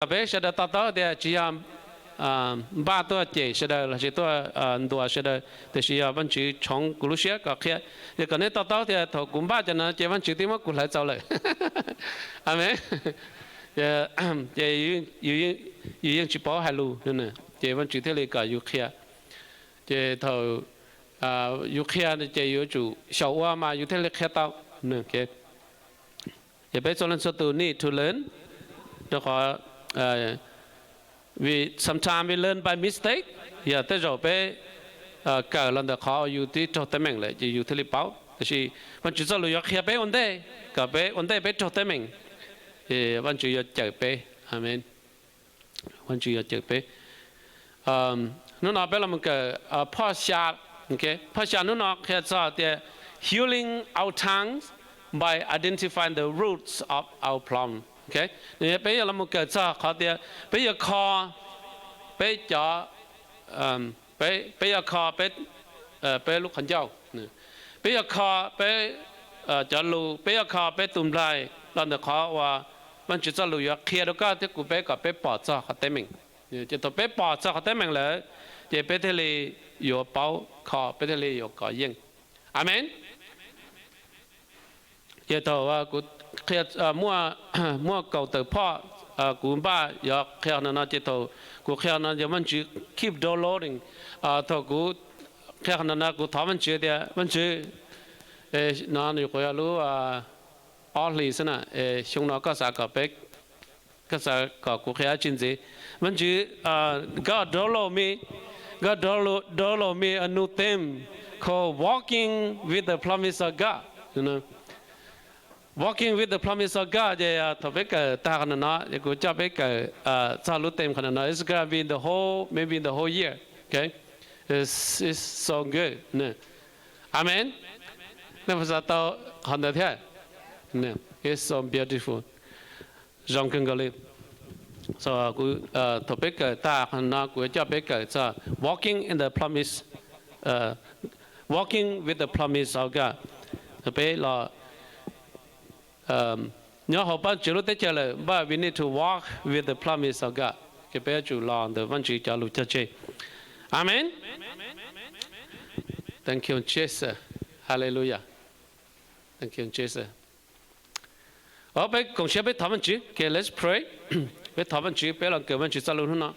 kom peb sawv daws to taub tias tsis yog npaj tuaj cem sawv daws los sis tuaj ntuas sawv daws, tiam sis yog Vajtswv tshoov kuv lub siab kom qhia. Yog kom nej to taub tias thaum kuv npaj cov no ces Vajtswv twb muab kuv hlawv txaus lawm. Amees. Ces yus yeej tsis paub hais lus, ces Vajtswv thiaj li kom yus qhia. Ces thaum yus qhia ces yuav tsum xyaum ua mas yus thiaj li qhia tau. Ces peb txhua leej txhua tus need to learn, rau qhov sometimes we learn by mistake. Yog tej zaum peb kawm los ntawm qhov uas yus twb raug teeb meem lawm ces yus thiaj li paub, tiam sis Vajtswv txoj lus yuav qhia peb ua ntej, kom peb ua ntej peb raug teeb meem, Vajtswv yuav cawm peb. Amees. Vajtswv yuav cawm peb. Hnub no peb los mus kawm phoj xya. Phoj xya hnub no qhia txog tias healing our tongues by identifying the roots of our problem. Peb yuav los mus kawm txog qhov tias peb yuav kho peb cov, peb yuav kho peb lub qhov ncauj, peb yuav kho peb cov lus, peb yuav kho peb tus nplaig los ntawm qhov uas Vajtswv txoj lus yuav qhia rau koj thiab kuv peb kom peb pom txog qhov teeb meem. Ces thaum peb pom txog qhov teeb meem lawm, ces peb thiaj li yuav paub kho, peb thiaj li yuav kov yeej. Amees. Ces thaum kuv qhia, muaj kaum tawm phoj kuv npaj yuav qhia qhov no no, ces thaum kuv qhia no yog Vajtswv keep downloading. Thaum kuv qhia qhov no no kuv thov Vajtswv tias Vajtswv, no nyuam qhuav yog lub ob hlis xwb na, xyoo no koj xav kom peb, koj xav kom kuv qhia dab tsi ntxiv? Vajtswv, God download me, God download me a new theme called Walking with the Promise of God. Walking with the Promise of God, ces thaum peb kawm tag qhov no no ces kuv coj peb kawm txog lub theme qhov no no, it's gonna be the whole, maybe the whole year. It's so good. Amees. Nej puas xav tau qhov ntawd thiab? It's so beautiful. Zoo kawg nkaus li. Thaum peb kawm tag qhov no kuv yuav coj peb kawm txog Walking in the Promise, Walking with the Promise of God. Thaum peb los nyob hauv Vajtswv lub teb chaws lawm, but we need to walk with the promise of God. Ces peb yuav tsum los ntawm Vajtswv cov lus cog tseg. Amees. Thank you, Jesus. Hallelujah. Thank you, Jesus. Peb koom siab peb thov Vajtswv. Okay, let's pray. Peb thov Vajtswv, peb los kawm Vajtswv txoj lus hnub no.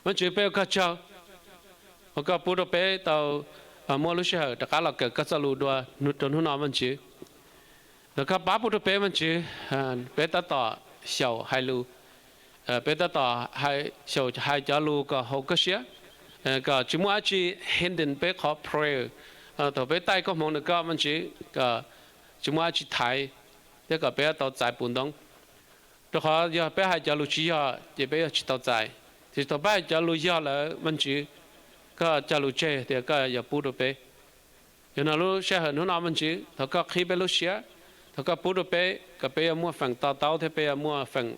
Vajtswv, peb ua koj tsaug uas koj pub rau peb tau muaj lub sij hawm rov qab los kawm koj txoj lus dua rau hnub no Vajtswv. Thov koj pab pub rau peb Vajtswv, peb tab tom xyaum hais lus, peb tab tom xyaum hais cov lus kom haum koj siab, kom tsis muaj dab tsi hindrance peb qhov prayer. Thaum peb taij koob hmoov ntawm koj Vajtswv, kom tsis muaj dab tsi thaiv, thiab kom peb tau txais puv ntoob. Rau qhov yog peb hais cov lus tsis yog ces peb yuav tsis tau txais. Tiam sis thaum peb hais cov lus yog lawm Vajtswv, koj cog lus tseg tias koj yuav pub rau peb. Yog no lub sij hawm hnub no Vajtswv, thov koj qhib peb lub siab, thov koj pub rau peb kom peb yuav muaj feem to taub thiab peb yuav muaj feem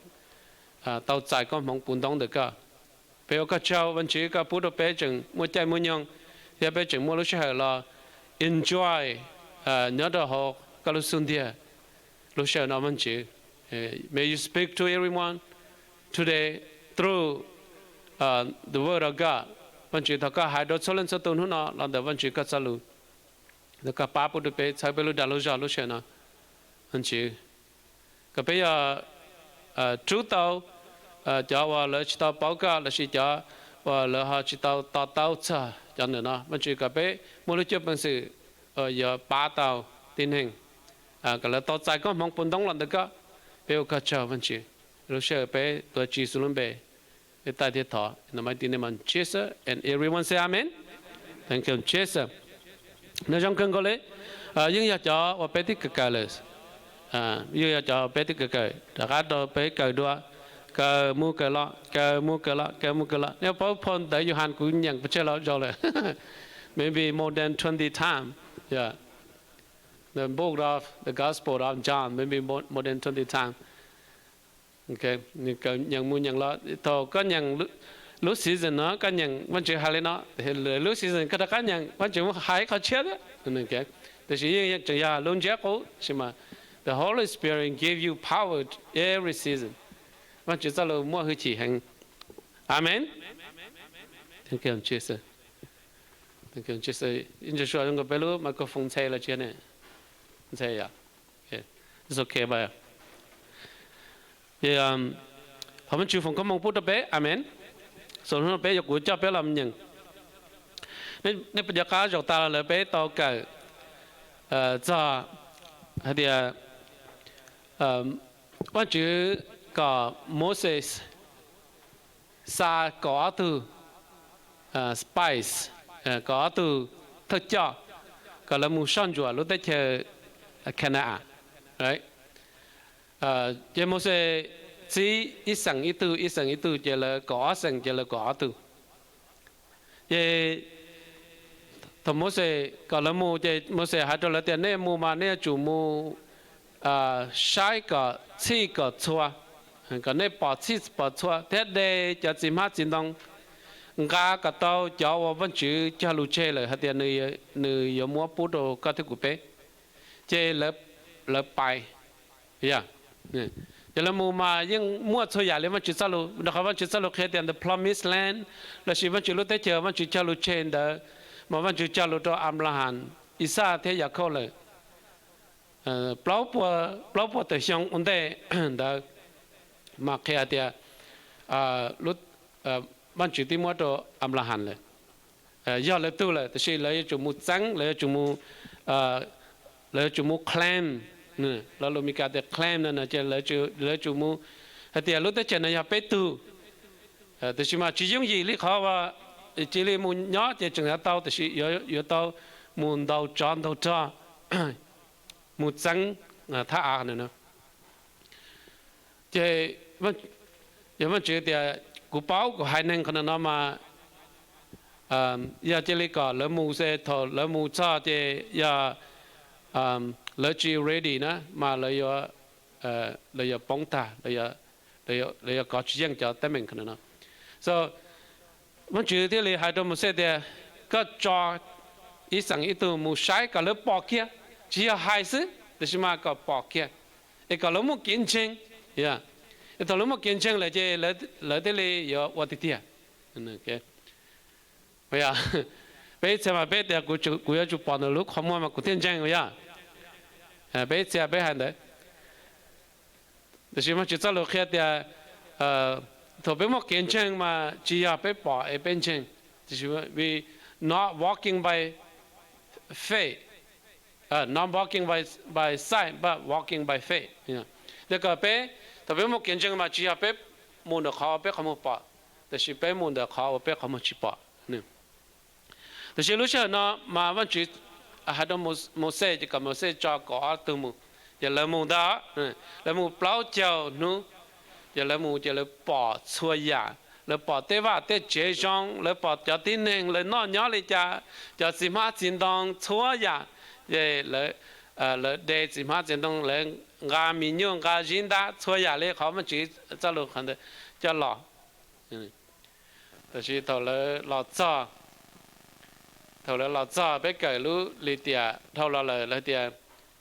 tau txais koob hmoov puv ntoob ntawm koj. Peb ua koj tsaug Vajtswv, koj pub rau peb tseem muaj caij muaj nyoog, thiab peb tseem muaj lub sij hawm los enjoy nyob rau hauv koj lub xub ntiag lub sij hawm no Vajtswv. May you speak to everyone today through the word of God. Vajtswv, thov koj hais rau txhua leej txhua tus hnub no los ntawm Vajtswv koj txoj lus. Thov koj pab pub rau peb txhawb peb lub dag lub zog lub sij hawm no Vajtswv, kom peb yuav rub tau cov uas lawv tsis tau paub koj lossis cov uas lawv ho tsis tau to taub txog cov ntawm no Vajtswv, kom peb muaj lub cuab peev xwm yuav pab tau tib neeg, kom lawv tau txais koob hmoov puv ntoob los ntawm koj. Peb ua koj tsaug Vajtswv. Lub sij hawm peb tuav Tswv Yexus lub npe peb taij thiab thov in the mighty name of Jesus and everyone say amen. Thank you, Jesus. Nws zoo kawg nkaus li. Yeej yog cov uas peb twb kawm kawm lawm. Yeej yog cov peb twb kawm kawm, rov qab rau peb kawm dua. Kawm mus kawm los, kawm mus kawm los, kawm mus kawm los. Nej paub phau ntawv Yauhas kuv nyeem pes tsawg los zaus lawm? Maybe more than twenty times. Yeah. The book of the Gospel of John, maybe more, more than twenty times. Nyeem mus nyeem los, thaum koj nyeem lub season no koj nyeem Vajtswv hais li no, lwm lub season koj rov qab nyeem Vajtswv hais qhov tshiab thiab. Tiam sis yeej tseem yog lub ntsiab qub, tab sis mas the Holy Spirit give you power every season. Vajtswv txoj lus muaj hwj chim heev. Amees. Ntsuag Sua, zoo nkaus peb lub microphone ntxhe los tsis ne? Ntxhe yom? It's okay, but, um, thov Vajtswv foom koob hmoov pub rau peb. Amees. Xaus hnub no peb yuav, kuv coj peb los nyeem. Nej puas nco qab zaum tas los lawm peb tau kawm txog hais tias Vajtswv kom Moses xa kaum ob tug spies, kaum ob tug thawj coj, kom lawv mus soj ntsuam lub teb chaws Kana-as. Ces Mauxes txib ib xeem ib tug, ib xeem ib tug, ces lawv kaum ob xeem ces lawv kaum ob tug. Ces thaum Mauxes kom lawv mus ces Mauxes hais rau lawv tias, nej mus mas nej yuav tsum mus saib kom txhij kom txhua, kom nej pom txhij pom txhua thiab de cov txiv hmab txiv ntoo, nqa kom tau cov uas Vajtswv cog lus tseg lawm hais tias nws yuav muab pub rau koj thiab kuv peb, ces lawv pais. Ces lawv mus mas yeej muaj txhua yam li Vajtswv txoj lus, rau qhov Vajtswv txoj lus qhia tias the promised land, lossis Vajtswv lub teb chaws Vajtswv cog lus tseg ntawd, mas Vajtswv cog lus rau Anplahas, Ixaj thiab Yakauj lawm plaub puas tawm xyoo ua ntej ntawd, mas qhia tias Vajtswv twb muab rau Anplahas lawm. Yog lawv tug lawm, tiam sis lawv yuav tsum mus txeeb, lawv yuav tsum mus, lawv yuav tsum mus claim. Lo lus Meskas tias claim no ces lawv yuav tsum mus hais tias lub teb chaws no yog peb tug. Tiam sis mas tsis yooj yim li qhov cia li mus nyob ces tseem yuav tau, tiam sis yuav tau mus ntaus tsov ntaus rog, mus txeeb thaj av no. Ces yog Vajtswv tias kuv paub kuv haiv neeg qhov no no mas yog cia li kom lawv mus xwb, thaum lawv mus txog ces yog lawv tsis ready na mas lawv yuav poob tag, lawv yuav kov tsis yeej cov teeb meem qhov no no. So Vajtswv thiaj li hais rau Mauxes tias koj tso ib xeem ib tug mus saib kom lawv pom kiag, tsis yog hais xwb tiam sis mas kom pom kiag, es kom lawv muaj kev ntseeg. Es thaum lawv muaj kev ntseeg lawm ces lawv thiaj li yuav ua tiag tiag. Peb ib txhia mas peb tias kuv yuav tsum pom ntawm lub qhov muag mas kuv thiaj ntseeg yog. Peb ib txhia peb hais ntawd. Tiam sis Vajtswv txoj lus qhia tias thaum peb muaj kev ntseeg mas tsis yog peb pom es peb ntseeg, tiam sis we not walking by faith, not walking by sight but walking by faith. Yog kom peb, thaum peb muaj kev ntseeg mas tsis yog peb mus ntawm qhov uas peb qhov muag pom, tiam sis peb mus ntawm qhov uas peb qhov muag tsis pom. Tiam sis lub sij hawm no mas Vajtswv hais rau Mauxes ces kom Mauxes tso kaum ob tug mus. Ces lawv mus ntag, lawv mus plaub caug hnub, ces lawv mus ces lawv pom txhua yam, lawv pom tej vaj tej tsev zoo, lawv pom cov tib neeg lawv noj nyob li cas, cov txiv hmab txiv ntoo txhua yam. Ces lawv de txiv hmab txiv ntoo, lawv nqa mis nyuj nqa zib ntab txhua yam li qhov Vajtswv txoj lus qhov ntawd coj los. Tiam sis thaum lawv los txog, thaum lawv los txog peb kawm lub li tias dhau los lawm lawv tias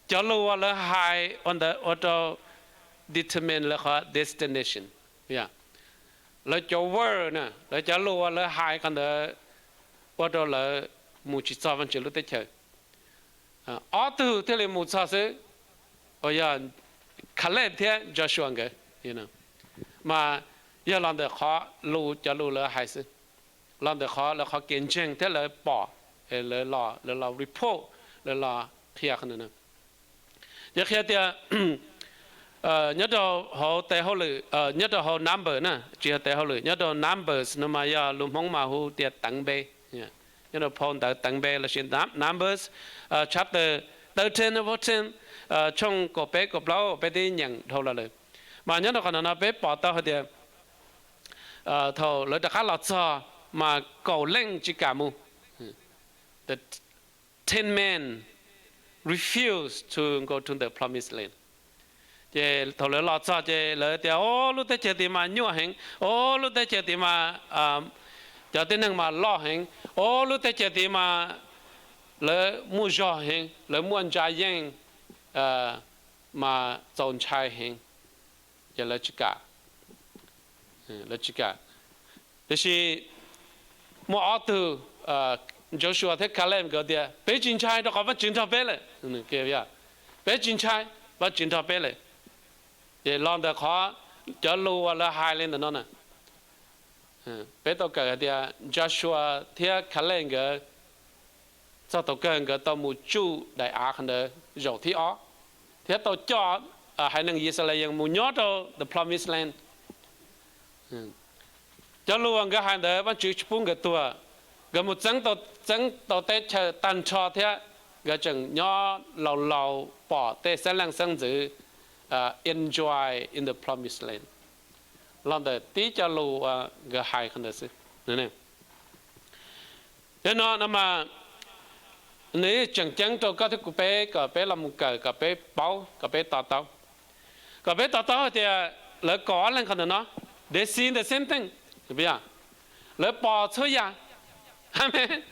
cov lus uas lawv hais ua ntawd ua rau determine lawv qhov destination. Lawv cov word na, lawv cov lus uas lawv hais qhov ntawd ua rau lawv mus tsis txog Vajtswv lub teb chaws. Ob tug thiaj li mus txog xwb, uas yog Kaleb thiab Joshua nkawd. Mas yog los ntawm qhov lus, cov lus lawv hais xwb, los ntawm qhov lawv qhov kev ntseeg thiab lawv pom, lawv los report, lawv los qhia qhov ntawd. Ces qhia tias nyob rau hauv tes hauj lwm, nyob rau hauv Numbers na, tsis yog tes hauj lwm, nyob rau Numbers no mas yog lus Hmoob mas hu tias teev npe. Nyob rau phau ntawv teev npe lossis Numbers chapter thirteen, fourteen, tshooj kaum peb kaum plaub peb twb nyeem dhau los lawm. Mas nyob rau qhov no no peb pom tau hais tias thaum lawv rov qab los txog mas kaum leej tsis kam mus. The ten men refuse to go to the promised land. Ces thaum lawv los txog ces lawv tias, o, lub teb chaws tid mas nyuaj heev, o, lub teb chaws tid mas cov tib neeg mas loj heev, o, lub teb chaws tid mas lawv muaj zog heev, lawv muaj ntsa yeej mas txaus ntshai heev. Ces lawv tsis kam. Lawv tsis kam. Tiam sis muaj ob tug, Joshua thiab Caleb nkawd tias, peb tsis ntshai rau qhov Vajtswv nrog peb lawm. Peb tsis ntshai, Vajtswv nrog peb lawm. Ces los ntawm qhov cov lus uas lawv hais li ntawm no na, peb tau kawm hais tias Joshua thiab Caleb nkawd txog thaum kawg nkawd tau mus tsuj daim av qhov ntawd zaum thib ob, thiab tau coj haiv neeg Yixalayees mus nyob rau the promised land. Cov lus uas nkawd hais ntawd Vajtswv tsis pub nkawd tuag, nkawd mus txeeb tau teb chaws tag nrho thiab nkawd tseem nyob laus laus pom tej xeeb leej xeeb ntxwv enjoy in the promised land. Los ntawm tib co lus uas nkawd hais qhov ntawd xwb. Yog no no mas nws tseem ceeb rau koj thiab kuv peb kom peb los mus kawm kom peb paub kom peb to taub, kom peb to taub hais tias lawv kaum ob leeg qhov ntawm no, they see the same thing. Lawv pom txhua yam. Amen.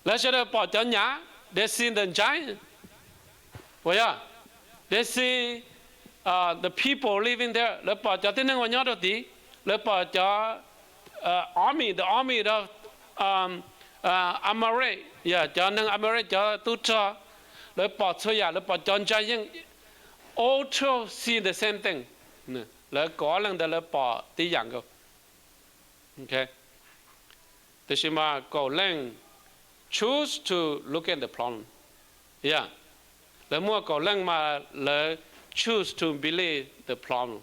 Lawv sawv daws pom cov nyav, they see the giant. Puas yog? They see the people living there. Lawv pom cov tib neeg uas nyob rau tid. Lawv pom cov army, the army of Amorrhei, yog cov neeg Amorrhei cov tub rog. Lawv pom txhua yam, lawv pom cov giant, all twelve see the same thing. Lawv kaum ob leeg ntawd lawv pom tib yam nkaus. Tiam sis mas kaum leej choose to look at the problem. Yog, lawv muaj kaum leej mas lawv choose to believe the problem,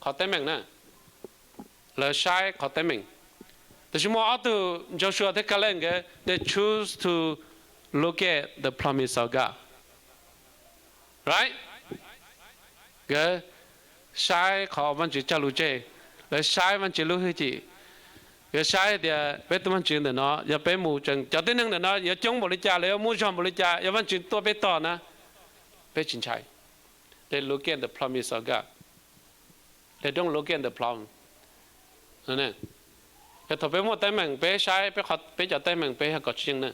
qhov teeb meem na, lawv saib qhov teeb meem. Tiam sis muaj ob tug Joshua thiab Caleb nkawd, they choose to look at the promise of God. Right? Nkawd saib qhov Vajtswv cog lus tseg, lawv saib Vajtswv lub hwj chim. Nkawd saib tias peb tus Vajtswv ntawm no yog peb mus tseem cov tib neeg ntawm no yuav coob npaum li cas, lawv yuav muaj zog npaum li cas, yog Vajtswv tuaj peb tog na, peb tsis ntshai. They look at the promise of God. They don't look at the problem. Thaum peb muaj teeb meem peb saib peb cov teeb meem peb yog kov tsis yeej na,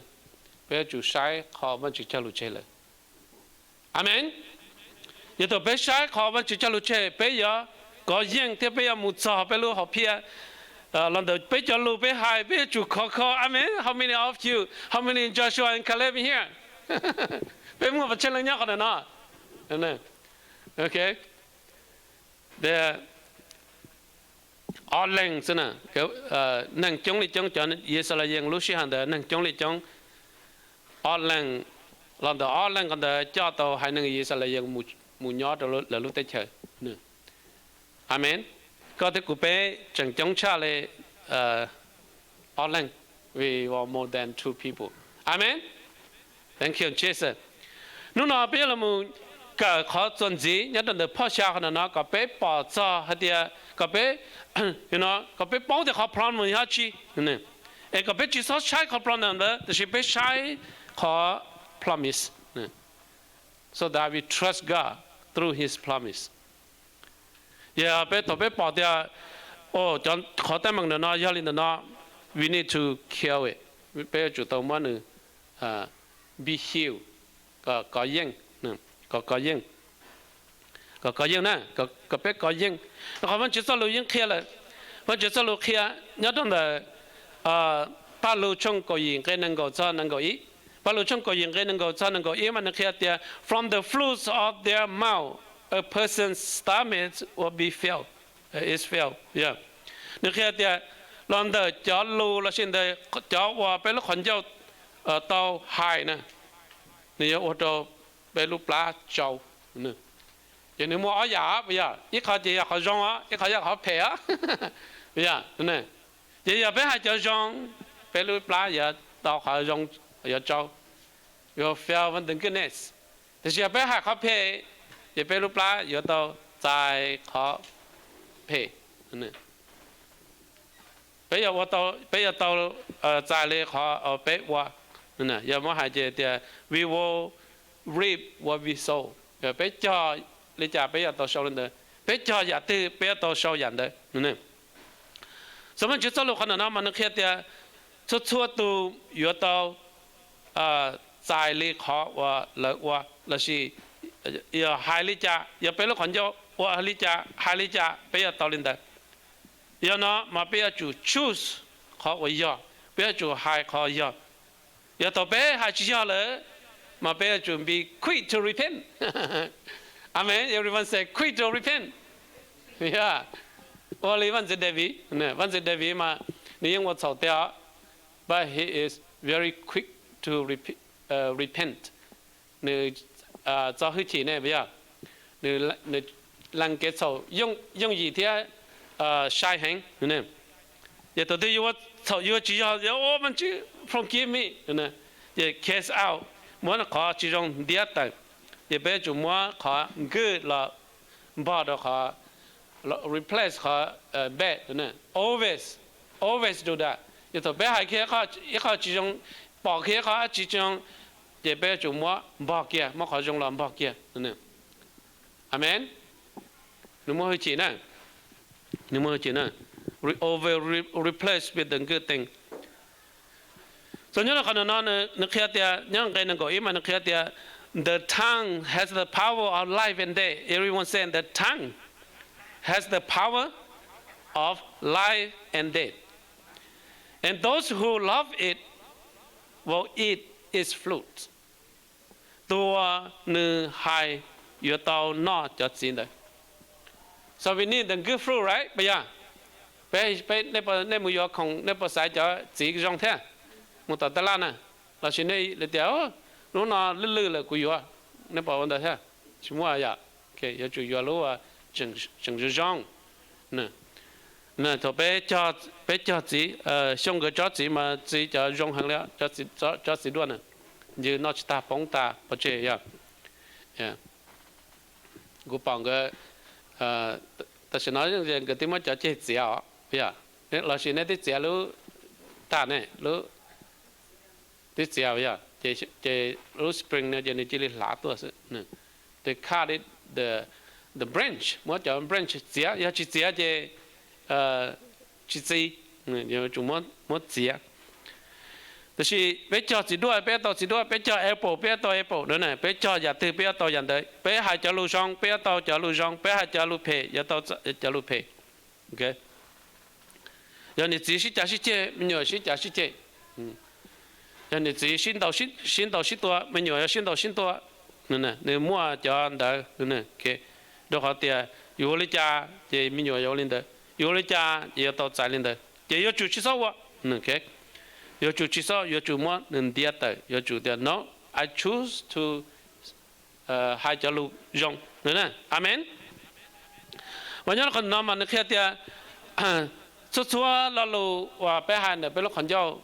peb yuav tsum saib qhov Vajtswv cog lus tseg lawm. Amees. Yog thaum peb saib qhov Vajtswv cog lus tseg peb yuav kov yeej thiab peb yuav mus txog peb lub hom phiaj. Los ntawm peb cov lus peb hais peb yuav tsum khov kho. Amees. How many of you, how many Joshua and Caleb here? Peb muaj pes tsawg leej nyob qhov ntawm no? Ob leeg xwb na. Neeg coob li coob, cov Yixalayees lub sij hawm ntawd neeg coob li coob. Ob leeg, los ntawm ob leeg qhov ntawd coj tau haiv neeg Yixalayees mus nyob rau lawv lub teb chaws. Amees. Koj thiab kuv peb tseem coob tshaj li ob leeg, we were more than two people. Amees. Thank you, Jesus. Hnub no peb yuav los mus kawm qhov txuas ntxiv nyob rau ntawm phoj xya qhov ntawm no kom peb pom txog hais tias kom peb, kom peb paub tias qhov problem yog dab tsi, es kom peb tsis txhob saib qhov problem ntawd tiam sis peb saib qhov promise, so that we trust God through His promise. Yog peb thaum peb pom tias, o, qhov teeb meem ntawm no yog li ntawm no, we need to cure it. Peb yuav tsum tau muab nws be healed, kov yeej, kom kov yeej, kom kov yeej na, kom peb kov yeej. Rau qhov Vajtswv txoj lus yeej qhia lawm. Vajtswv txoj lus qhia nyob rau ntawm Pajlug tshooj kaum yim nqe nees nkaum txog nees nkaum ib. Pajlug tshooj kaum yim nqe nees nkaum txog nees nkaum ib mas nws qhia tias, from the fruits of their mouth a person's stomach will be filled, is filled. Nws qhia tias los ntawm cov lus lossis ntawm cov uas peb lub qhov ncauj tau hais na, nws yuav ua rau peb lub plab tsau. Ces nws muaj ob yam, yog ib qho ces yog qhov zoo os, ib qho yog qhov phem os. Yog, ces yog peb hais cov zoo, peb lub plab yuav tau qhov zoo, yuav tsau, yuav fill with the goodness. Tiam sis yog peb hais qhov phem, ces peb lub plab yuav tau txais qhov phem. Peb yuav tau txais li qhov peb ua. Yog muab hais ces tias we will reap what we sow. Peb cog li cas peb yuav tau sau li ntawd, peb cog yam twg peb yuav tau sau yam ntawd. Xws Vajtswv txoj lus qhov ntawm no mas nws qhia tias txhua txhua tus yuav tau txais li qhov uas lawv ua lossis yog hais li cas yog peb lub qhov ncauj ua li cas, hais li cas peb yuav tau li ntawd. Yog no mas peb yuav tsum choose qhov uas yog, peb yuav tsum hais qhov yog. Yog thaum peb hais tsis yog lawm, mas peb yuav tsum be quick to repent. Amen. Everyone say quick to repent. Ua li Vaj Ntxwv David, Vaj Ntxwv David mas nws yeej ua txhaum tiag, but he is very quick to repent. Nws txo hwj chim ne, yog nws lees kev txhaum yooj yim thiab sai heev. Yog thaum twg yus ua txhaum yus tsis yog, Vaajtswv forgive me, ces cast out, muab qhov tsis zoo ntiab tawm. Ces peb yuav tsum muab qhov good los npog rau qhov, replace qhov bad. Always, always do that. Yog thaum peb hais kiag ib qho tsis zoo, pom kiag ib qho dab tsi tsis zoo, ces peb yuav tsum muab npog kiag, muab qhov zoo los npog kiag. Amen. Nws muaj hwj chim na, nws muaj hwj chim na. Over replace with the good thing. Txog nyob rau qhov no, nws qhia tias nyob nqe nees nkaum ib mas nws qhia tias, the tongue has the power of life and death. Everyone say, the tongue has the power of life and death. And those who love it will eat its fruit. Tus uas nws hais yuav tau noj cov txiv ntawd. So we need the good fruit, right? Puas yog? Peb, nej mus yuav khoom nej puas xaiv cov txiv zoo thiab? Mus tom taj laj na, los sis nej li tias, lub no lwj lwj lawm kuv yuav, nej puas ua ntawd thiab? Tsis muaj yom. Yuav tsum yuav lub tseem zoo zoo. Thaum peb cog txiv, Xyooj nkawd tsob txiv mas txiv cov zoo heev li, tsob txiv duaj na, ncw noj tsis tag poob tas pov tseg yog. Kuv pom nkawd, tam sim no nkawd twb muab cov ceg txiav os, yog, los sis nej twb txiav lub tag ne, lub twb txiav yog, ces lub spring no ces nws cia li hlav tuaj xwb. They cut it, the branch, muab cov branch txiav, yog tsis txiav ces tsis txi, yuav tsum muab txiav. Tiam sis peb cog txiv duaj peb yuav tau txiv duaj, peb cog apple peb yuav tau apple na, peb cog yam twg peb yuav tau yam ntawd, peb hais cov lus zoo peb yuav tau cov lus zoo, peb hais cov lus phem yuav tau cov lus phem. Yog niam txiv sib cav sib ceg, me nyuam sib cav sib ceg. Yog niam txiv sib ntaus sib tua, me nyuam yuav sib ntaus sib tua. Nws muaj cov ntawd, rau qhov tias yus ua li cas ces me nyuam yuav ua li ntawd, yus ua li cas ces yuav tau txais li ntawd, ces yuav tsum tsis txhob ua. Yuav tsum tsis txhob, yuav tsum muab nws ntiab tawm, yuav tsum tias no, I choose to hais cov lus zoo. Amen. Mas nyob rau qhov no mas nws qhia tias txhua txhua lo lus uas peb hais ntawm peb lub qhov ncauj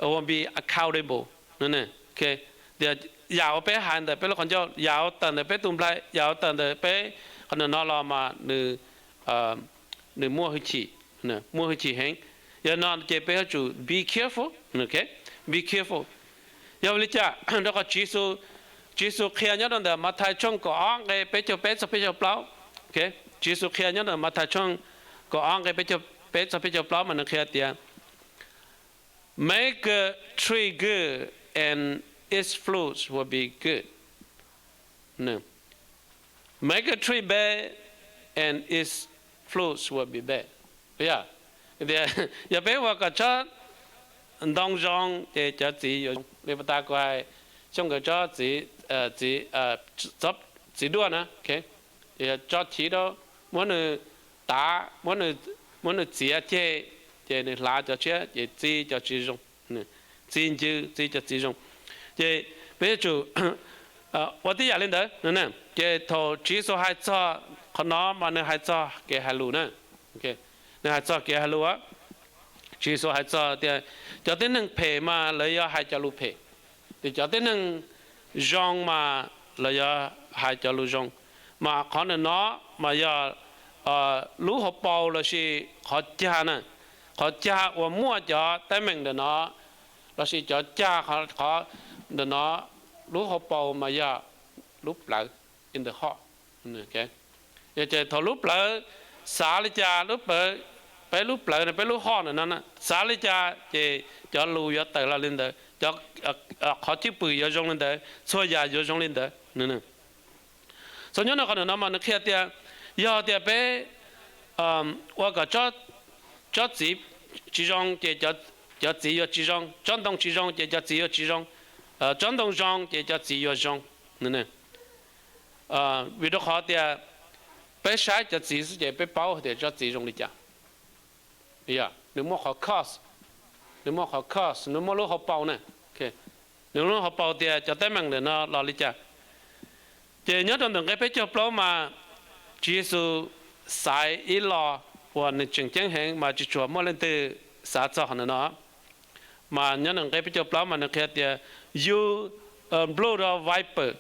will be accountable. Tias yam uas peb hais ntawm peb lub qhov ncauj, yam uas tawm ntawm peb tus nplaig, yam uas tawm ntawm peb qhov no los mas nws muaj hwj chim, muaj hwj chim heev. Yog no ces peb yuav tsum be careful, be careful. Yog li cas? Rau qhov Tswv Yexus qhia nyob rau ntawm Mathais tshooj kaum ob nqe peb caug peb txog peb caug plaub. Tswv Yexus qhia nyob ntawm Mathais tshooj kaum ob nqe peb caug peb txog peb caug plaub mas nws qhia tias, make a tree good and its fruits will be good. Make a tree bad and its fruits will be bad. Yog, yog peb ua kom tsob ntoo zoo ces cov txiv yuav zoo li pas tas kuv hais Xyooj nkawd tsob txiv, txiv duaj na, yog tso chiv rau, muab nws tav, muab nws txiav ceg, ces nws hlav cov tshiab ces txi cov tsis zoo, txi ncw, txi cov txiv zoo. Ces peb yuav tsum ua tib yam li ntawd. Ces thaum Tswv Yexus hais txog qhov no mas nws hais txog kev hais lus na. Nws hais txog kev hais lus. Tswv Yexus hais txog tias cov tib neeg phem mas lawv yuav hais cov lus phem, ces cov tib neeg zoo mas lawv yuav hais cov lus zoo. Mas qhov ntawm no mas yog lub hauv paus lossis qhov cag na, qhov cag uas muaj cov teeb meem ntawm no, lossis cov cag qhov ntawm no, lub hauv paus mas yog lub plawv, in the heart. Yog ces thaum lub plawv xav li cas, peb lub plawv no, peb lub heart ntawm no xav li cas ces cov lus yuav tawm los li ntawd, qhov cwj pwm yuav zoo li ntawd, txhua yam yuav zoo li ntawd. Txog nyob no qhov ntawm no mas nws qhia tias Yog tias peb ua kom tsob txiv tsis zoo ces cov txiv yuav tsis zoo, tsob ntoo tsis zoo ces cov txiv yuav tsis zoo, tsob ntoo zoo ces cov txiv yuav zoo. Vim rau qhov tias peb saib cov txiv xwb ces peb paub tias tsob txiv zoo li cas. Nws muaj qhov cause, nws muaj qhov cause, nws muaj lub hauv paus na. Nws lub hauv paus tias cov teeb meem ntawm no los li cas. Ces nyob rau ntawm nqe peb caug plaub mas Tswv Yexus xaiv ib lo uas nws tseem ceeb heev mas tsis tshua muaj leej twg xav txog qhov ntawm no. Mas nyob nqe peb caug plaub mas nws qhia tias, you brood of viper.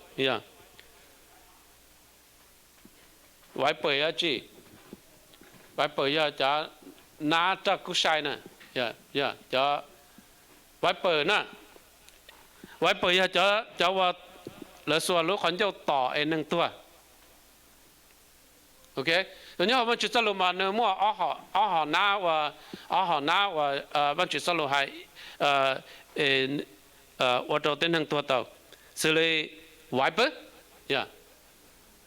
Viper yog tsi? Viper yog cov nab raj kub sai na. Cov viper na, viper yog cov uas lawv xuas lub qhov ncauj tom es neeg tuag. Nyob hauv Vajtswv txoj lus mas nws muaj ob hom nab uas, ob hom nab uas Vajtswv txoj lus hais ua rau tej neeg tuag tau, xws li viper.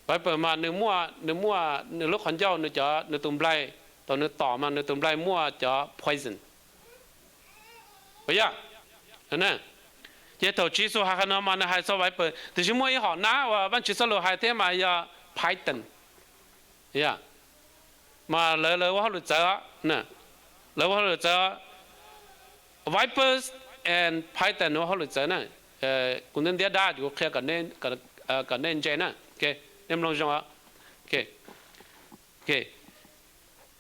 Viper mas nws muaj, nws muaj nws lub qhov ncauj, nws cov, nws tus nplaig, thaum nws tom mas nws tus nplaig muaj cov poison. Yog, ces thaum Tswv Yexus hais qhov no mas nws hais txog viper, tiam sis muaj ib hom nab uas Vajtswv txoj lus hais thiab mas yog python. Mas lawv, lawv ua hauj lwm txawv, lawv ua hauj lwm txawv, vipers and python ua hauj lwm txawv na. Kuv ntiab ntiab dab ces kuv qhia kom nej ntse na, nej mloog zoo.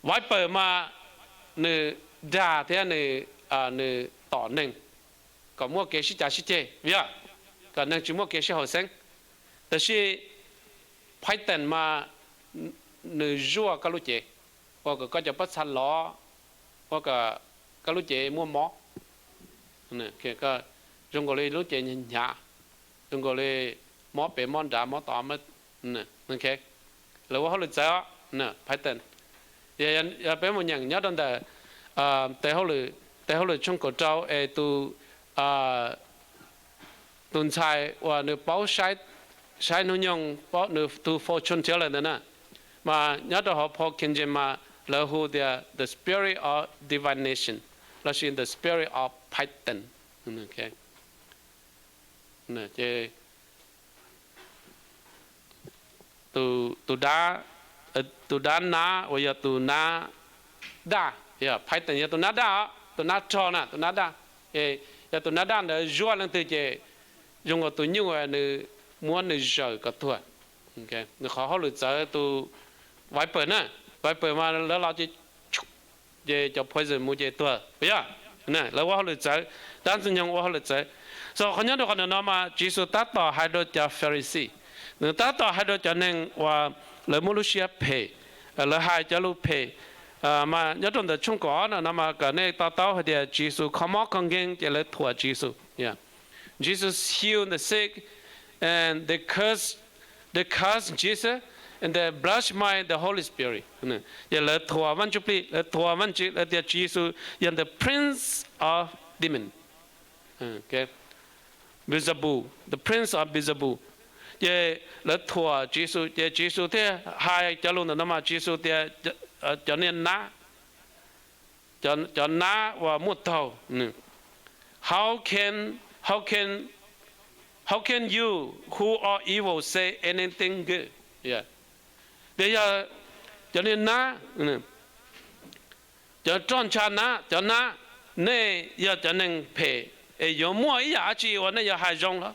Viper mas nws dag thiab nws, nws tom neeg kom muaj kev sib cav sib ceg, yog, kom neeg tsis muaj kev sib haum xeeb. Tab sis python mas nws zuaj koj lub cev, ua kom koj cov pob txha lov, ua kom koj lub cev muaj mob, zoo nkaus li lub cev hnyav, zoo nkaus li mob pem mob nrad mob tod. Lawv ua hauj lwm txawv, python. Yog peb mus nyeem nyob rau ntawm tes hauj lwm tshooj kaum rau es tus ntxhais uas nws paub saib hnub nyoog, nws tus fortune teller ntawd na, mas nyob rau hauv Paul King James mas lawv hu tias the spirit of divination lossis the spirit of python. Tus dab, tus dab nab uas yog tus nab daj, python yog tus nab daj, tus nab rog na, tus nab daj. Yog tus nab daj ntawd zuaj leej twg ces zoo nkaus tus nyuj nws muab nws zawm kom tuag. Nws qhov hauj lwm txawv tus viper na, viper mas lawv los ces, ces cov poison mus ces tuag, yog. Lawv ua hauj lwm txawv, dab ntxwg nyoog ua hauj lwm txawv. Txog qhov nyob rau qhov ntawm no mas Tswv Yexus tab tom hais rau cov Pharisee, nws tab tom hais rau cov neeg uas lawv muaj lub siab phem, lawv hais cov lus phem. Mas nyob rau ntawm tshooj kaum ob no no mas kom nej to taub hais tias Tswv Yexus kho mob kho nkeeg ces lawv thuam Tswv Yexus. Jesus healed the sick, and they cursed, they cursed Jesus, and they blasphemy the Holy Spirit. Ces lawv thuam Vaj Ntsuj Plig, lawv thuam Vaj Tswv, lawv tias Tswv Yexus yog the prince of demon, Beelzebub, the prince of Beelzebub. Ces lawv thuam Tswv Yexus, ces Tswv Yexus thiaj hais cov lus ntawm no mas Tswv Yexus tias cov niag nab, cov nab uas muaj taug, how can, how can, how can you who are evil say anything good? Tias yog cov niag nab, cov roj ntsha nab, cov nab, nej yog cov neeg phem es yuav muaj ib yam dab tsi uas nej yuav hais zoo los?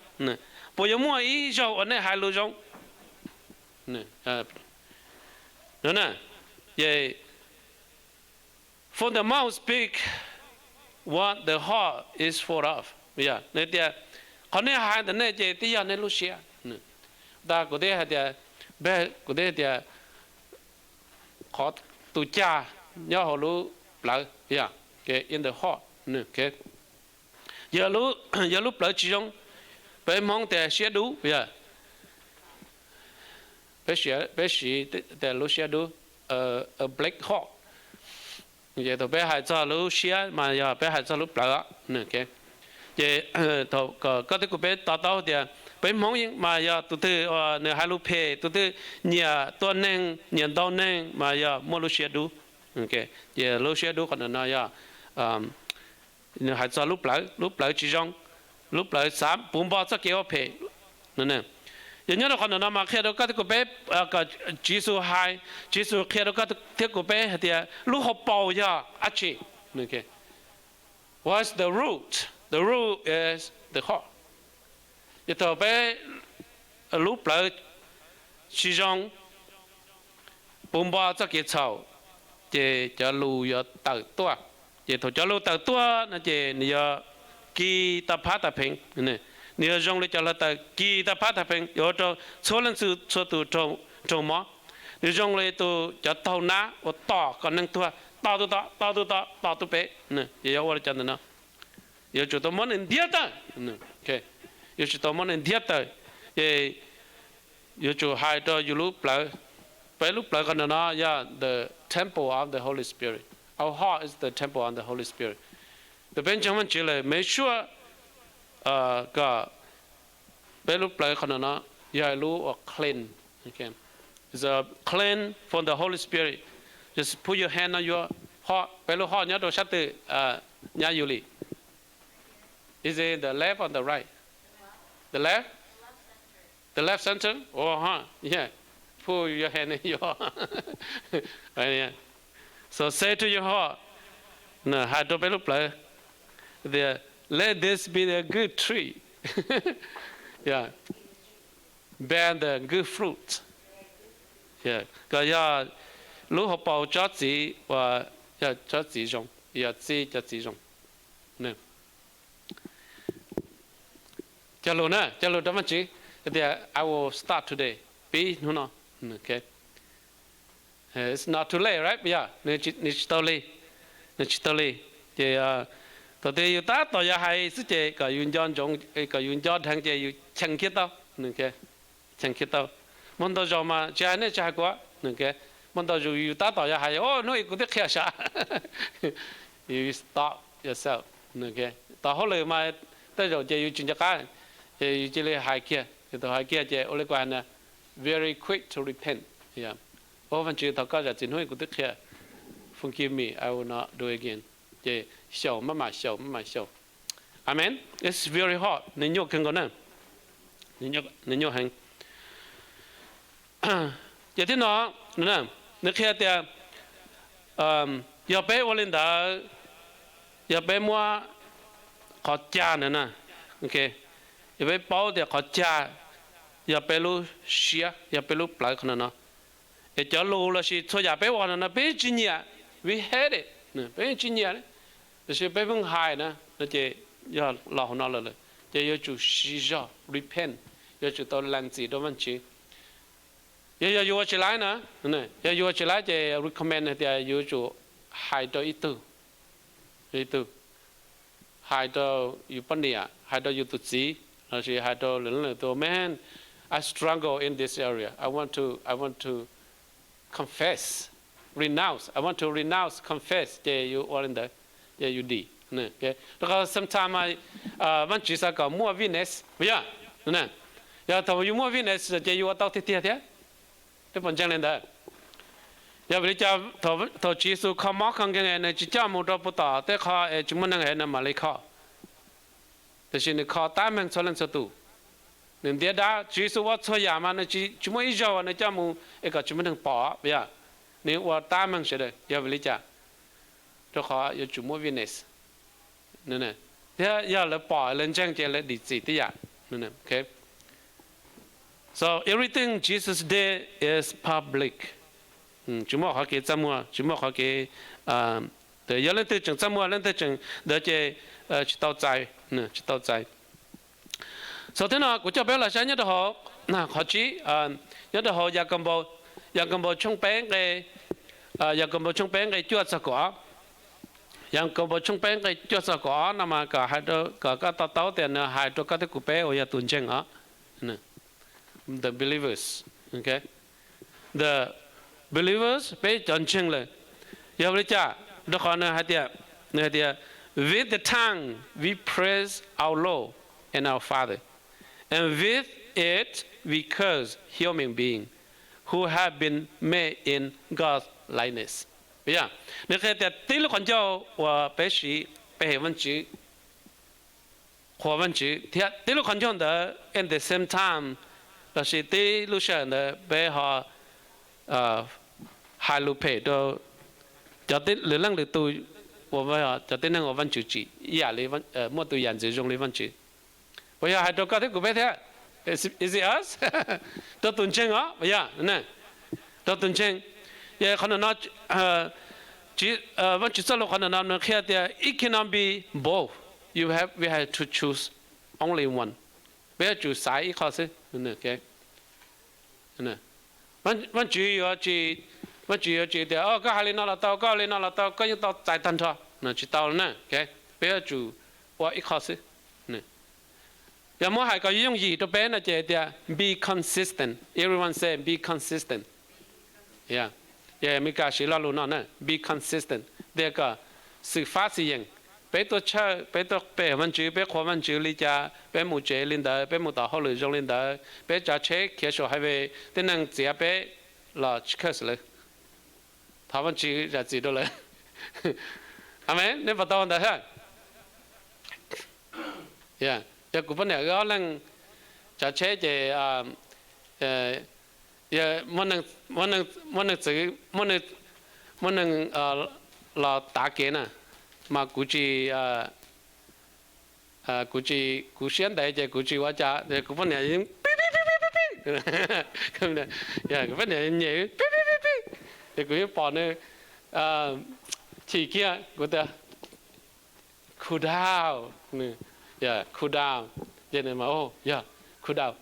Puas yuav muaj ib zaug uas nej hais lus zoo? For the mouth speak what the heart is full of. Nws tias qhov nej hais ntawm nej ces twb yog nej lub siab. Ntag kuv twb hais tias, kuv twb tias qhov tus cag nyob hauv lub plawv, in the heart. Yog lub plawv tsis zoo, peb Hmoob tias siab dub, yog, peb siv tias lub siab dub, a black heart. Ces thaum peb hais txog lub siab mas yog peb hais txog lub plawv. Ces thaum koj thiab kuv peb to taub tias Peb Hmoob mas yog tus twg nws hais lus phem, tus twg nyiam tua neeg, nyiam ntaus neeg mas yog muaj lub siab dub. Ces lub siab dub qhov ntawm no yog nws hais txog lub plawv, lub plawv tsis zoo, lub plawv xav puv npo txoj kev ua phem. Yog nyob rau qhov ntawm no mas qhia rau koj thiab kuv peb, kom Tswv Yexus hais, Tswv Yexus qhia rau koj thiab kuv peb hais tias lub hauv paus yog dab tsi. What's the root? The root is the heart. Yog thaum peb lub plawv tsis zoo, puv npo txoj kev txhaum, ces cov lus yuav tawm tuaj. Ces thaum cov lus tawm tuaj no ces nws yuav kis tau phab tau pheev, nws yuav zoo li cov hluav taws kis tau phab tau pheev, yuav ua rau txhua leej txhua tus raug mob. Nws zoo li tus cov taug nab uas tom kom neeg tuag, tom tus tom, tom tus tom, tom tus pem, yuav ua li cov ntawm no. Yuav tsum tau muab nws ntiab tawm. Yuav tsum tau muab nws ntiab tawm. Ces yuav tsum hais rau yus lub plawv. Peb lub plawv qhov ntawm no yog the temple of the Holy Spirit. Our heart is the temple of the Holy Spirit. Thaum peb ntseeg Vajtswv lawm, make sure kom peb lub plawv qhov ntawm no yog lub uas clean. It's a clean from the Holy Spirit. Just put your hand on your heart. Peb lub heart nyob rau sab twg? Nyab Yuli. Is it the left or the right? The left? The left center? Oh, huh. Yeah. Put your hand in your heart. So say to your heart, hais rau peb lub plawv tias, let this be a good tree. Yeah. Bear the good fruit. Kom yog lub hauv paus tsob txiv uas yog tsob txiv zoo, yog txij cov txiv zoo. Cog lus na, cog lus rau Vajtswv tias, I will start today, pib hnub no. It's not too late, right? Yog nws tsis tau li, nws tsis tau li. Ces thaum twg yus tab tom yuav hais xwb ces kom yus nco ntsoov, kom yus nco dheev ces yus cheem kiag tau, cheem kiag tau. Muaj ntau zaus mas tsis hais nej tsis hais kuv, muaj ntau zaus yus tab tom yuav hais, o, hnub ib kuv twb qhia sav. You stop yourself. Tau hauj lwm mas tej zaum ces yus tsis nco qab, ces yus cia li hais kiag, thaum hais kiag ces ua li kuv hais na, very quick to repent. O Vajtswv, thov koj zam txim, hnub ib kuv twb qhia, forgive me, I will not do it again. Ces xyaum maj mam xyaum maj mam xyaum. Amen. It's very hard, nws nyuaj kawg nkaus na, nws nyuaj heev. Ces thiab no, nws qhia tias yog peb ua li ntawd, yog peb muab qhov cag ntawd na, yog peb paub tias qhov cag yog peb lub siab, yog peb lub plawv qhov no no, es cov lus lossis txhua yam peb ua no no peb tsis nyiam, we hate it, peb tsis nyiam, tiam sis peb pheej hais na, no ces yog los hauv no lawm, ces yuav tsum siv zog repent, yuav tsum tau lees txim rau Vajtswv. Yog, yog yus ua tsis laib na, yog yus ua tsis laib ces recommend hais tias yuav tsum hais rau ib tug, ib tug, hais rau yus poj niam, hais rau yus tus txiv, lossis hais rau lwm leej lwm tus, man, I struggle in this area, I want to, I want to confess, renounce, I want to renounce, confess, ces yus ua li ntawd, ces yus dim. Rau qhov sometimes Vajtswv xav kom muaj witness, puas yog? Yog thaum yus muaj witness ces yus ua tau tiag tiag thiab. Peb puas ntseeg li ntawd? Yog vim li cas thaum Tswv Yexus kho mob kho nkeeg es nws tsis coj mus rau puag tom tej qho es tsis muaj neeg es nws mam li kho, tiam sis nws kho tab meeg txhua leej txhua tus, nws ntiab dab. Tswv Yexus ua txhua yam mas nws tsis muaj ib zaug nws coj mus es kom tsis muaj neeg pom, puas yog? Nws ua tab meeg sawv daws. Yog vim li cas? Rau qhov yuav tsum muaj witness. Thiab yog lawv pom lawv ntseeg ces lawv dim txim tib yam. So everything Jesus did is public. Tsis muaj qhov kev txaj muag, tsis muaj qhov kev, yog leej twg tseem txaj muag, leej twg tseem ntawd ces tsis tau txais, tsis tau txais. So thiab no kuv coj peb los saib nyob rau hauv qhov tsib, nyob rau hauv Yakaunpaus, Yakaunpaus tshooj peb nqe, Yakaunpaus tshooj peb nqe cuaj txog kaum ob. Yakaunpaus tshooj peb nqe cuaj txog kaum ob no mas kom, kom koj to taub tias nws hais rau koj thiab kuv peb uas yog tus ntseeg os, the believers. The believers, peb cov ntseeg lawm. Yog li cas? Rau qhov nws hais tias, nws hais tias, with the tongue we praise our Lord and our Father, and with it we curse human beings who have been made in God's likeness. Yog, nws qhia tias tib lub qhov ncauj uas peb siv, peb hem Vajtswv, qhuas Vajtswv, thiab tib lub qhov ncauj ntawd at the same time, los sis tib lub sij hawm ntawd peb ho hais lus phem rau cov, lwm leej lwm tus, uas cov tib neeg uas Vajtswv tsim ib yam li, muaj tus yam ntxwv zoo li Vajtswv. Puas yog hais rau koj thiab kuv peb thiab? Is it us? Rau tus ntseeg os, puas yog? Rau tus ntseeg. Qhov ntawm no, Vajtswv txoj lus qhov ntawm no nws qhia tias it cannot be both. You have, we have to choose only one. Peb yuav tsum xaiv ib qho xwb. Vajtswv yuav tsis, Vajtswv yuav tsis tias, o, koj hais li no los tau, koj hais li no los tau, koj yeej tau txais tag nrho. Tsis tau na. Peb yuav tsum ua ib qho xwb. Yog muab hais kom yooj yim rau peb no ces tias be consistent. Everyone say be consistent. Yog Meskas siv lo lus no na, be consistent, tias kom xwm fab xwm yeem. Peb tuaj church, peb tuaj pe Vajtswv, peb qhuas Vajtswv li cas, peb mus tsev li ntawd, peb mus tom hauj lwm zoo li ntawd, peb tsav tsheb khiav saum highway, tib neeg txiav peb los tsis khaws lawv. Thov Vajtswv zam txim rau lawv. Amees, nej puas tau ntawd thiab? Yog kuv poj niam wb ob leeg tsav tsheb ces muaj neeg txwv, muaj neeg los tav kev na, mas kuv tsis, kuv tsis, kuv siab ntev ces kuv tsis ua cas, kuv poj niam pib pib pib pib pib, kuv poj niam nyem pib pib pib pib, ces kuv yeej pom nws chim kiag, kuv tias cool down, cool down, ces nws mas, yog cool down,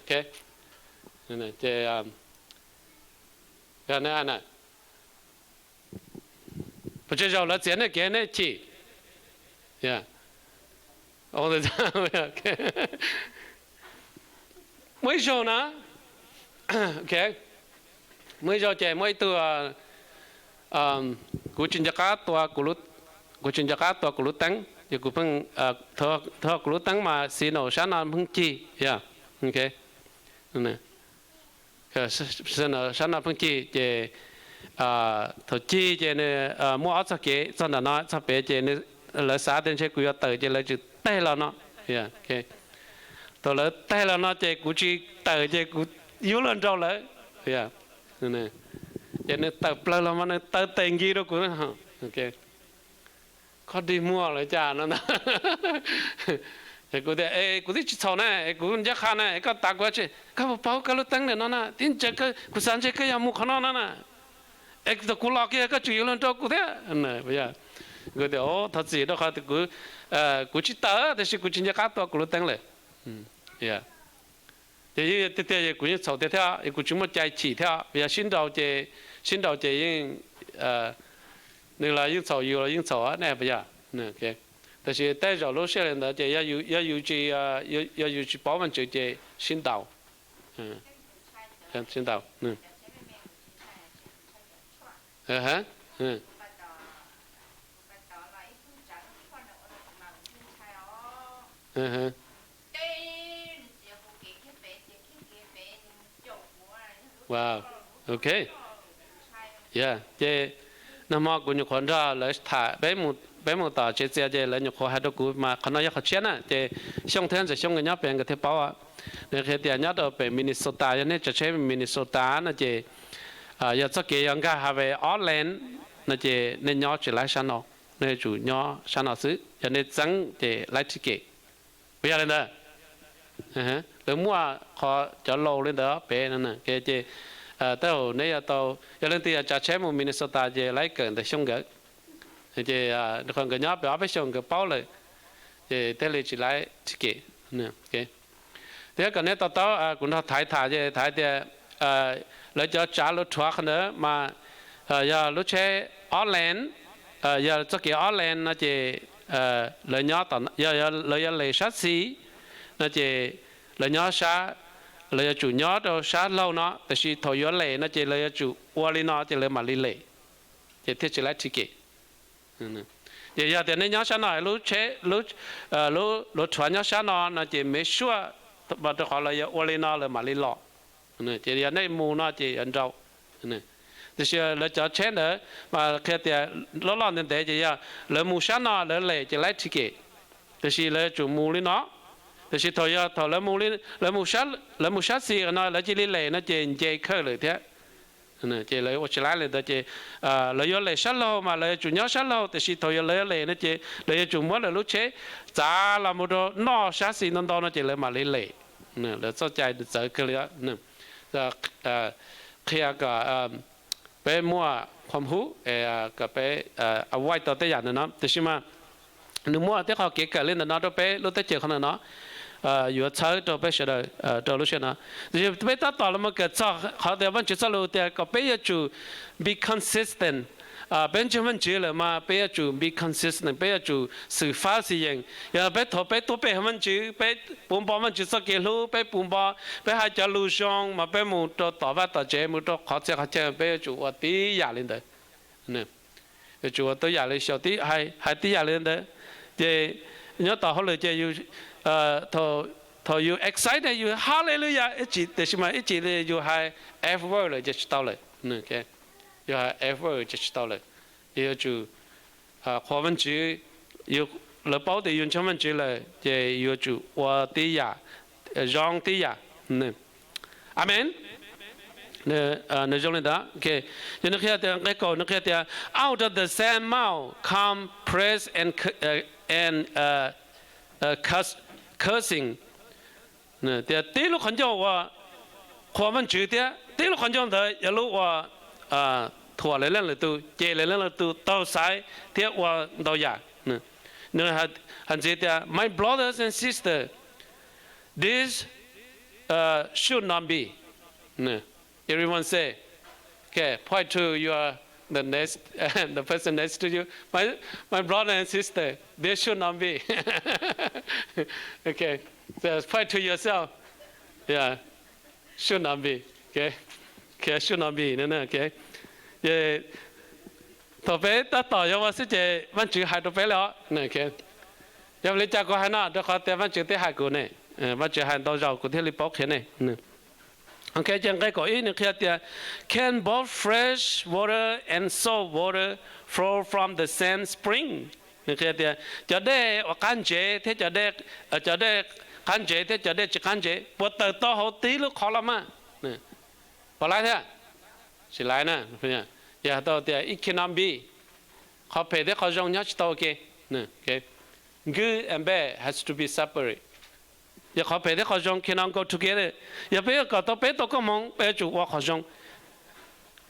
ces, pes tsawg zaus lawv txiav nej kev nej chim? Muaj ib zaug na, muaj ib zaug ces muaj ib tug, kuv tsis nco qab tua, kuv tsis nco qab tua kuv lub teeb, kuv pheej, thaum kuv lub teeb mas signal sab no pheej cig, yog, signal sab no pheej cig ces thaum cig ces nws muaj ob txoj kev, txoj ntawm no txoj pem ces lawv xav tias ntshe kuv yuav tawm ces lawv txawm teg los no. Thaum lawv teg los no ces kuv tsis tawm ces kuv yuav luag nraug lawm. Ces nws tawm plaws los mas nws taw tes nkis rau kuv. Koj dig muag los cas no ntag. Kuv tias, es kuv twb tsis txhaum na, es kuv ncaj qha na, es koj tav kuv tsi, koj puas paub koj lub teeb ntawm no na, tib ntsis kuv xav ntshe koj yog mus qhov no no na. Es thaum kuv los kiag koj tseem yuav luag nraug kuv thiab. Kuv tias, thov txim rau qhov kuv tsis tawm, tiam sis kuv tsis nco qab tua kuv lub teeb lawm. Ces tiag tiag kuv yeej txhaum tiag thiab, kuv tsis muaj cai chim thiab, yog sib nraus ces, sib nraus ces yeej, nws los yeej txhaum, yus los yeej txhaum, nej puas yog? Tiam sis tej zaum lub sij hawm li ntawd ces yog yus tsis, yog yus tsis paub Vajtswv ces sib ntaus, sib ntaus. Wow, ok. Ces nag hmo kuv nyuam qhuav nrog lawv tham, peb mus tom tsev txias ces lawv nyuam qhuav hais rau kuv mas qhov no yog qhov tshiab na, ces Xyooj thiab Ntxawm Xyooj nkawd nyob pem nkawd thiaj paub. Nws qhia tias nyob rau pem Minnesota, yog nej tsav tsheb Minnesota no ces yog txoj kev yuav nkag highway Orland no ces nej nyob tsis laib sab no, nej yuav tsum nyob sab no xwb, yog nej txeeb ces laib ticket. Puas yog li ntawd? Lawv muaj qhov cov laws li ntawd pem no ces, tej zaum nej yuav tau, yog leej twg yuav tsav tsheb mus Minnesota ces laib kawm ntawm Xyooj nkawd. Ces qhov nkawd nyob pem ob peb xyoos nkawd paub lawm, ces thiaj li tsis laib ticket. Thiab kom nej to taub, kuv nrog Thaiv tham ces Thaiv tias lawv cov tsav lus rhuav qhov ntawd mas yog lub tsheb Orland, yog txoj kev Orland no ces lawv nyob, lawv yuav lem sab xis no ces lawv nyob sab, lawv yuav tsum nyob rau sab laug no, tiam sis thaum yuav lem no ces lawv yuav tsum ua li no ces lawv mam li lem, ces thiaj tsis laib ticket. Ces yog tias nej nyob sab no, lub tsheb, lub, lub rhuav nyob sab no no ces make sure rau qhov lawv yuav ua li no lawv mam li los. Ces yog nej mus no ces yuav nrau. Tiam sis lawv cov tsheb ntawd mas qhia tias loj loj ntev ntev ces yog lawv mus sab no lawv lem ces laib ticket. Tiam sis lawv yuav tsum mus li no. Tiam sis thaum yog thaum lawv mus, lawv mus sab xis no lawv cia li lem no ces nce khawj lawm thiab. Ces lawv ua tsis laib li ntawd ces lawv yuav lem sab laug mas lawv yuav tsum nyob sab laug, tiam sis thaum yog lawv yuav lem no ces lawv yuav tsum muab lawv lub tsheb txav los mus rau noj sab xis ntau ntau no ces lawv mam li lem. Lawv txoj cai txawv kawg li. Qhia kom peb muaj qhuam hub kom peb avoid tau tej yam ntawm no. Tiam sis mas nws muaj tej qhov kev kawm li ntawm no rau peb lub teb chaws qhov ntawm no yuav txhawb rau peb sawv daws rau lub sij hawm no. Tiam sis peb tab tom los mus kawm txog qhov tias Vajtswv txoj lus tias kom peb yuav tsum be consistent. Peb ntseeg Vajtswv lawm mas peb yuav tsum be consistent, peb yuav tsum xwm fab xwm yees. Yog peb thaum peb tuaj pe hawm Vajtswv, peb puv npo Vajtswv txoj kev hlub, peb puv npo, peb hais cov lus zoo mas peb mus rau tom vaj tom tsev, mus rau qhov txhia qhov chaw peb yuav tsum ua tib yam li ntawd. Yuav tsum ua tib yam li xyaum tib, hais tib yam li ntawd. Ces nyob tom hauj lwm ces thaum yus excite yus hallelujah ib chim, tiam sis mas ib chim li yus hais F word lawm ces tsis tau lawm. Yus hais F word ces tsis tau lawm. Ces yuav tsum qhuas Vajtswv, lawv paub tias yus ntseeg Vajtswv lawm ces yuav tsum ua tib yam zoo tib yam. Amen. Nws zoo li ntawd. Ces nws qhia tias nqe kaum nws qhia tias, out of the same mouth come praise and, and cursing. Tias tib lub qhov ncauj uas qhuas Vajtswv thiab tib lub qhov ncauj ntawd yog lub uas thuam lwm leej lwm tus, cem lwm leej lwm tus, taug xaiv thiab ua ntau yam. Nws hais ntxiv tias, my brothers and sisters, this should not be. Everyone say, okay, point to your, the next, the person next to you. My, my brother and sister, this should not be. Okay, so point to yourself. Yeah, should not be. Okay, okay, should not be. Okay. Thaum peb tab tom yuav ua xwb ces Vajtswv hais rau peb li os. Yog li cas kuv hais no? Rau qhov tias Vajtswv twb hais kuv ne. Vajtswv hais ntau zaus kuv thiaj li paub qhia ne. Ok, ces nqe kaum ib nws qhia tias, can both fresh water and salt water flow from the same spring? Nws qhia tias cov dej uas qab ntsev thiab cov dej, cov dej qab ntsev thiab cov dej tsis qab ntsev puas tawm tau hauv tib lub qhov los mas? Puas laib thiab? Tsis laib na. Yog hais tau tias it cannot be, qhov phem thiab qhov zoo nyob tsis tau ua ke. Good and bad has to be separate. Yog qhov phem thiab qhov zoo cannot go together. Yog peb yuav kom tau peb tau koob hmoov peb yuav tsum ua qhov zoo.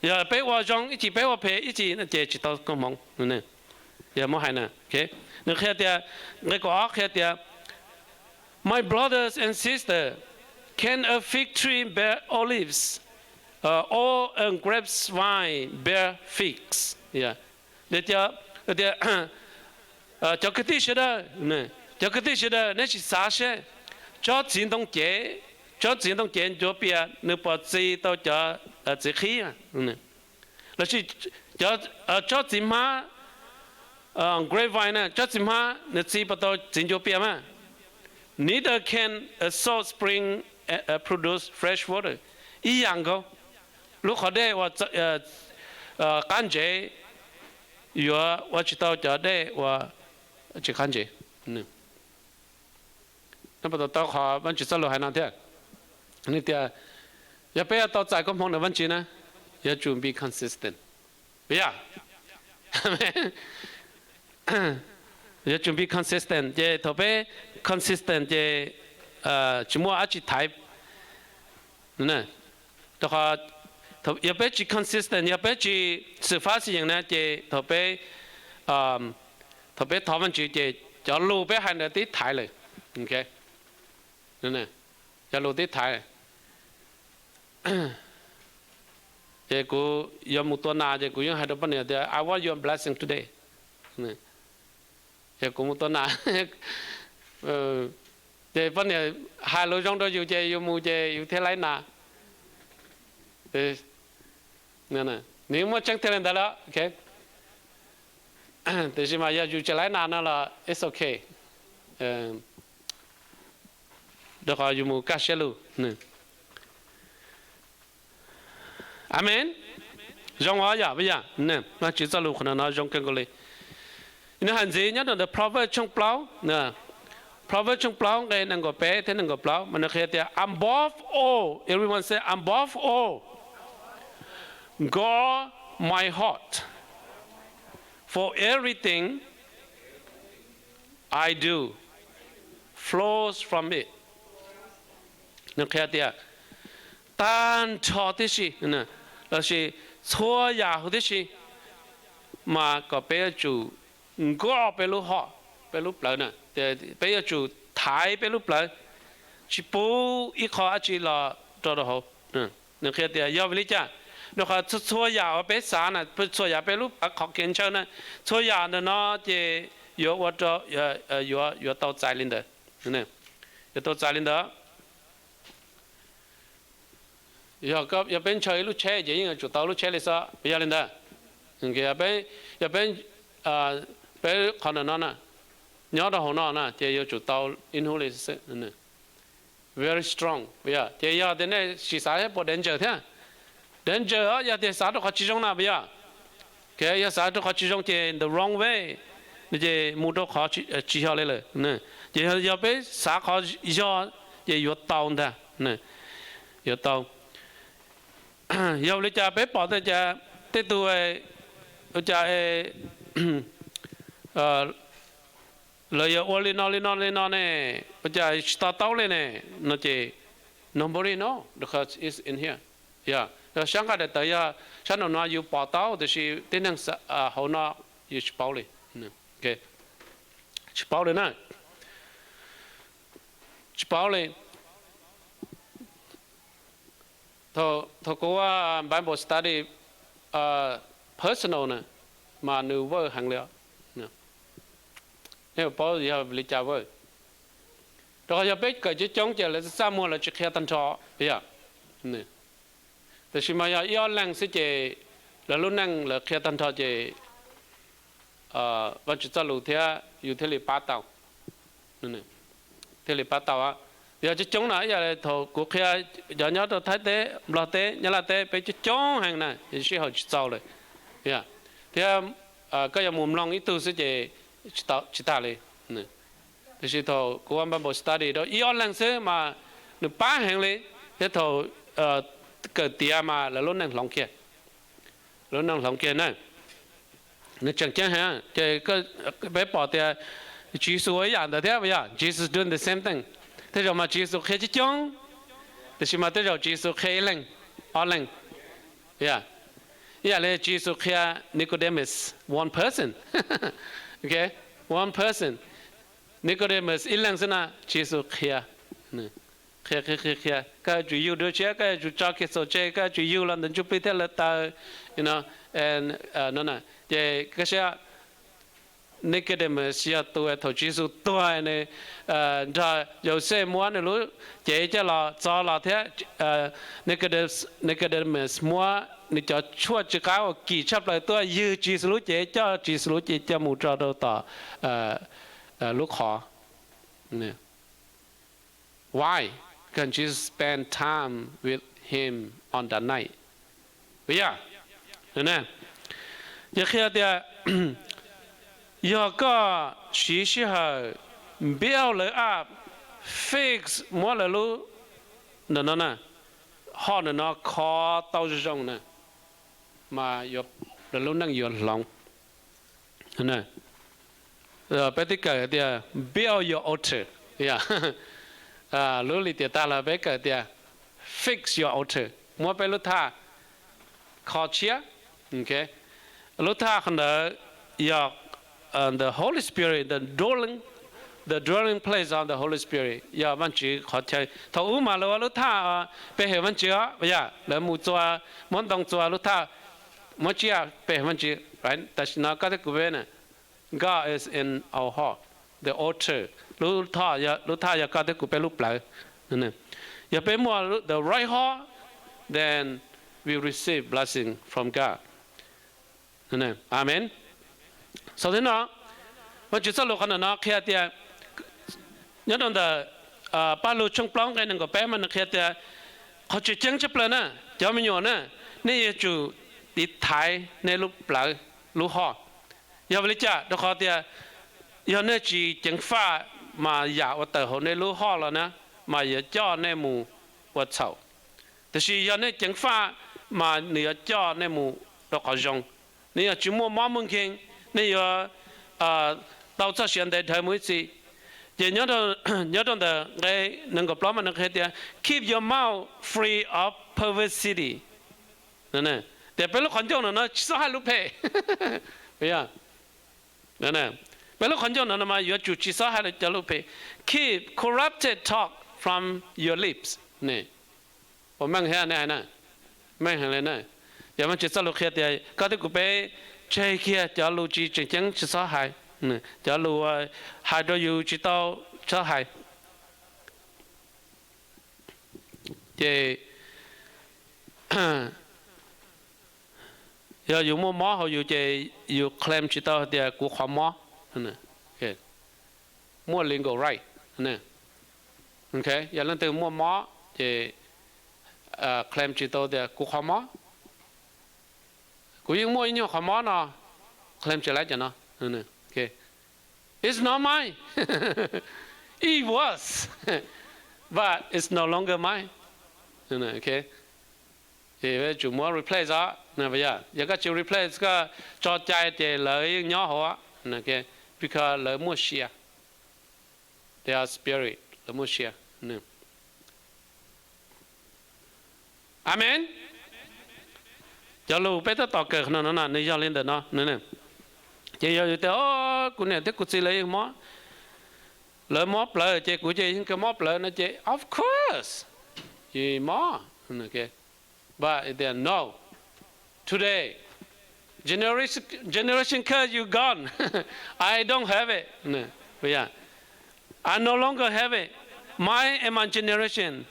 Yog peb ua zoo ib chim peb ua phem ib chim no ces tsis tau koob hmoov. Yog muab hais na. Nws qhia tias, nqe kaum ob qhia tias, my brothers and sisters, can a fig tree bear olives, or a grapevine bear figs? Tias, cov kwv tij sawv daws, cov kwv tij sawv daws, neb sim xav seb, tsob txiv ntoo cev, tsob txiv ntoo cev ncuav pias nws puas txi tau cov txiv qhib? Lossis cov, tsob txiv hmab, grapevine na, tsob txiv hmab nws txi puas tau txiv ncuav pias mas? Neither can a salt spring produce fresh water. Ib yam nkaus, lub qhov dej uas qab ntsev yuav ua tsis tau cov dej uas tsis qab ntsev. Neb puas to taub qhov Vajtswv txoj lus hais no thiab? Nws tias, yog peb yuav tau txais koob hmoov ntawm Vajtswv na, yuav tsum be consistent. Yog, yuav tsum be consistent, ces thaum peb consistent ces tsis muaj dab tsi thaiv. Rau qhov yog peb tsis consistent, yog peb tsis xwm fab xwm yees na, ces thaum peb, thaum peb thov Vajtswv ces cov lus peb hais ntawd twb thaiv lawm. Cov lus twb thaiv. Ces kuv yuav mus tua nas ces kuv yeej hais rau poj niam tias, I want your blessing today. Ces kuv mus tua nas, ces poj niam hais lus zoo rau yus ces yus mus ces yus thiaj laib nas. Nws muaj tseeb thiaj li ntawd lawm. Tiam sis mas yog yus tsis laib nas no los it's okay. rau qhov yus mus kaj siab lug. Amees. Zoo os yom, puas yog? Vaajtswv txoj lus qhov no zoo kawg nkaus li. Nws hais ntxiv nyob rau ntawm Proverbs tshooj plaub, Proverbs tshooj plaub nqe nees nkaum peb thiab nees nkaum plaub mas nws qhia tias, above all, everyone say, above all, guard my heart, for everything I do flows from it. Nws qhia tias tag nrho tib si, lossis txhua yam huv tib si, mas kom peb yuav tsum nkoj peb lub hom, peb lub plawv na, peb yuav tsum thaiv peb lub plawv, tsis pub ib qho dab tsi los rau rau hauv. Nws qhia tias yog vim li cas? Rau qhov txhua txhua yam uas peb xav na, txhua yam peb lub plawv qhov kev ntshaw na, txhua yam ntawm no ces yuav ua rau, yuav, yuav tau txais li ntawd. Yuav tau txais li ntawd. Yog, yog peb ntshaw ib lub tsheb ces yeej yuav tsum tau lub tsheb li xwb, puas yog li ntawd? Yog peb, peb qhov ntawm no na, nyob rau hauv no na ces yuav tsum tau ib hnub li xwb. Very strong, puas yog? Ces yog tias nej sim xav thiab puas danger thiab? Danger os, yog tias xav rau qhov tsis zoo na, puas yog? Yog xav rau qhov tsis zoo ces the wrong way, ces mus rau qhov tsis yog li lawm. Ces yog peb xav qhov yog ces yuav tau ntag, yuav tau. Yog li cas peb pom tias tej tug, ua cas lawv yuav ua li no li no li no ne, ua cas tsis to taub li ne, no ces nobody know because it's in here. Yog sab nqaij daim tawv, yog sab nraum no yus pom tau tiam sis tib neeg hauv no yus tsis paub li. Tsis paub li na. Tsis paub li. Thaum kuv ua Bible study personal na, mas nws work heev li. Nej paub yog li cas work? Rau qhov yog peb kawm coob coob ces lawv txaj muag lawv tsis qhia tag nrho, yog. Tiam sis mas yog ib ob leeg xwb ces lawv lub neej lawv qhia tag nrho ces Vajtswv txoj lus thiab yus thiaj li pab tau, thiaj li pab tau. Yog coob coob na, ib yam li thaum kuv qhia cov nyob rau Thaib teb, Nplog teb, Nyab Laj teb, peb coob coob heev na, sij hawm tsis txaus lawm. Thiab koj yuav mus mloog ib tug xwb ces tsis tas li. Tiam sis thaum kuv ua Bible study rau ib ob leeg xwb mas nws pab heev li, thiab thaum kawm tiav mas lawv lub neej hloov kiag, lub neej hloov kiag na. Nws tseem ceeb heev ces peb pom tias Tswv Yexus ua ib yam ntawd thiab, yog, Jesus doing the same thing. Tej zaum mas Tswv Yexus qhia coob coob, tiam sis mas tej zaum Tswv Yexus qhia ib leeg, ob leeg. Ib yam li Tswv Yexus qhia Nicodemus, one person. One person. Nicodemus ib leeg xwb na, Tswv Yexus qhia, qhia, qhia, qhia, koj yuav tsum yug dua tshiab, koj yuav tsum tso kev txhaum tseg, koj yuav tsum yug los ntawm Ntsuj Plig thiab lawv taw. Ces koj saib, Nicodemus yog tus thaum Tswv Yexus tuag, nws nrog Yauxej muab nws lub cev coj los txo los thiab Nicodemus muab nws cov tshuaj tsw qab uas kim tshaj plaws tuaj ywg Tswv Yexus lub cev, coj Tswv Yexus lub cev coj mus rau rau tom lub qhov. Why? Because Jesus spent time with him on that night. Yog, yog qhia tias yog koj siv sij hawm build lawv up, fix, muab lawv lub, ntawm no na, hom ntawm no kho tau zoo zoo na, mas lawv lub neej yuav hloov. Peb twb kawm tias build your altar, lub lim tiam tag los peb kawm tias fix your altar, muab peb lub thaj kho tshiab. Lub thaj qhov ntawd yog the Holy Spirit, the dwelling, the dwelling place of the Holy Spirit, yog Vajtswv qhov chaw. Thaum ub mas lawv ua lub thaj pe hawm Vajtswv os, yog lawv mus txua, muab ntoo txua lub thaj, muab tsiaj pe hawm Vajtswv. Tam sim no koj thiab kuv peb na, God is in our heart, the altar. Lub thaj yog koj thiab kuv peb lub plawv. Yog peb muaj the right heart, then we receive blessing from God. Amen. Sau thiab no, Vajtswv txoj lus qhov ntawm no qhia tias nyob rau ntawm Paj Lug tshooj plaub nqe nees nkaum peb mas nws qhia tias qhov tseem ceeb tshaj plaws na, cov me nyuam na, nej yuav tsum tiv thaiv nej lub plawv lub hoj. Yog vim li cas? Rau qhov tias yog nej tsis ceev faj mas yam uas tawm hauv nej lub hoj los na mas yuav coj nej mus ua txhaum. Tiam sis yog nej ceev faj mas nws yuav coj nej mus rau qhov zoo. Nej yuav tsis muaj mob muaj nkeeg, nej yuav tau txoj sia ntev dhawv mus ib txhis. Ces nyob rau ntawm nqe nees nkaum plaub mas nws qhia tias keep your mouth free of perversity. Tias peb lub qhov ncauj no no tsis txhob hais lus phem. Peb lub qhov ncauj no no mas yuav tsum tsis txhob hais cov lus phem. Keep corrupted talk from your lips. Ua meej thiab nej hais na, meej heev li na. Yog Vajtswv txoj lus qhia tias koj thiab kuv peb tseg kiag cov lus tsis tseem ceeb tsis txhob hais, cov lus hais rau yus tsis tau txhob hais. Ces yog yus muaj mob hauv yus ces yus claim tsis tau hais tias kuv qhov mob. Muaj legal right. Yog leej twg muaj mob ces claim tsis tau tias kuv qhov mob, kuv yeej muaj ib nyuag qhov mob no, claim tsis tau cov no. It's not mine. It was, but it's no longer mine. Ces yuav tsum muab replace os. Yog koj tsis replace, koj tso cai ces lawv yeej nyob hauv, because lawv muaj sia. They are spirit, lawv muaj sia. Amen. Cov lus peb tab tom kawm no no na nws yog li ntawm no. Ces yog yus tias kuv niam thiab kuv txiv lawv yeej mob, lawv mob plawv ces kuv ces yeej kawg mob plawv no ces of course yus mob. But tias no, today, generation, generation curse, you gone. I don't have it. I no longer have it. My and my generation,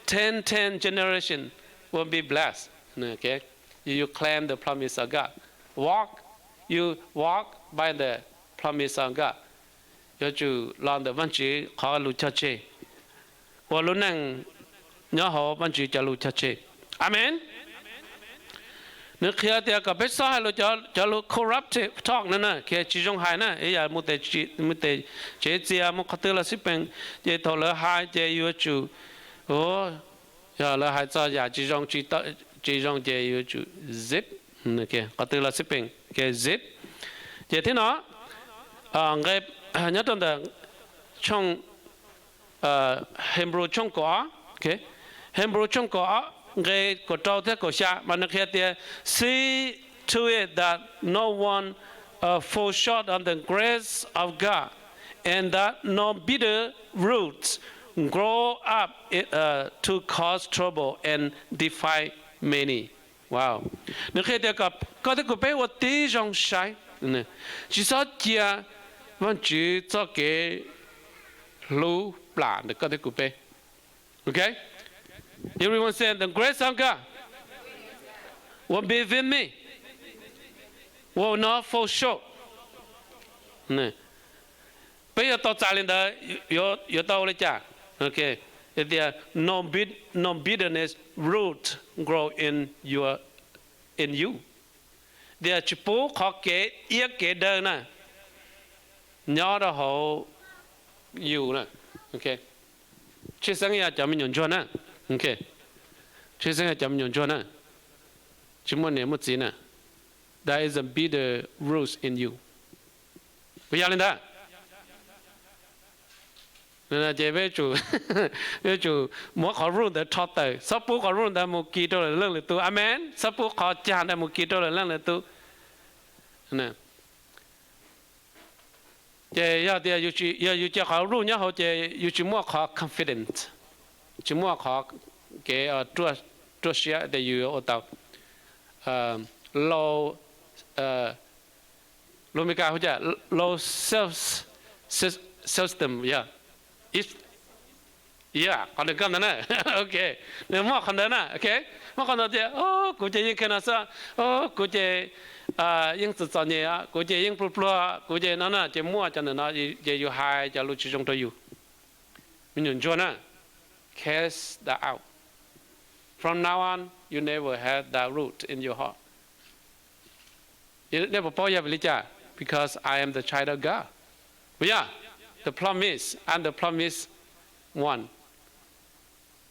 ten, ten generation will be blessed. Okay? You, you claim the promise of God. Walk, you walk by the promise of God. Yuav tsum los ntawm Vajtswv qhov lus cog tseg, ua lub neej nyob hauv Vajtswv cov lus cog tseg. Amen. Nws qhia tias kom peb txhob hais lus, cov lus corruptive talk no na, tsis zoo hais na, ib yam mus tes tsev txias mus qhov twg los xij peem, ces thaum lawv hais ces yuav tsum, yog lawv hais txog yam tsis zoo, tsis zoo ces yuav tsum zip, qhov twg los xij peem, zip. Ces thiab no, nyob rau ntawm tshooj Hebrew tshooj kaum ob, Hebrew tshooj kaum ob nqe kaum rau thiab kaum xya mas nws qhia tias, see to it that no one fall short of the grace of God, and that no bitter roots grow up to cause trouble and defile many. Wow. Nws qhia tias kom koj thiab kuv peb ua tib zoo saib, tsis txhob cia Vajtswv txoj kev hlub plam ntawm koj thiab kuv peb. Okay? Everyone say, the grace of God will be with me, will not fall short. Peb yuav tau txais li ntawd, yuav tau ua li cas? Tias no, no bitterness root grow in your, in you. Tias tsis pub qhov kev iab kev daw na nyob rau hauv yus na. Tshwj xeeb yog cov me nyuam ntsuag na. Tshwj xeeb yog cov me nyuam ntsuag na, tsis muaj niam muaj txiv na. There is a bitter root in you. Puas yog li ntawd? Ces peb yuav tsum muab qhov root ntawd rho tawm, txhob pub qhov root ntawd mus kis rau lwm leej lwm tus. Amen. Txhob pub qhov cag ntawd mus kis rau lwm leej lwm tus. Ces yog tias yog yus cia qhov root nyob hauv ces yus tsis muaj qhov confidence, tsis muaj qhov kev ruaj siab tias yus yuav ua tau. Low, lus Meskas hu cas, low self, self esteem, yog, yog qhov ntawd koj ntag na. Ok, nws muaj qhov ntawd na. Ok, muaj qhov ntawd tias kuv ces yeej kawg no xwb, kuv ces yeej txom txom nyem, kuv ces yeej pluag pluag, kuv ces no na, ces muaj cov ntawm no ces yus hais cov lus tsis zoo rau yus. me nyuam ntsuag na, cast that out. From now on, you never have that root in your heart. Nej puas paub yog vim li cas? Because I am the child of God. Puas yog? The promise, I'm the promise one.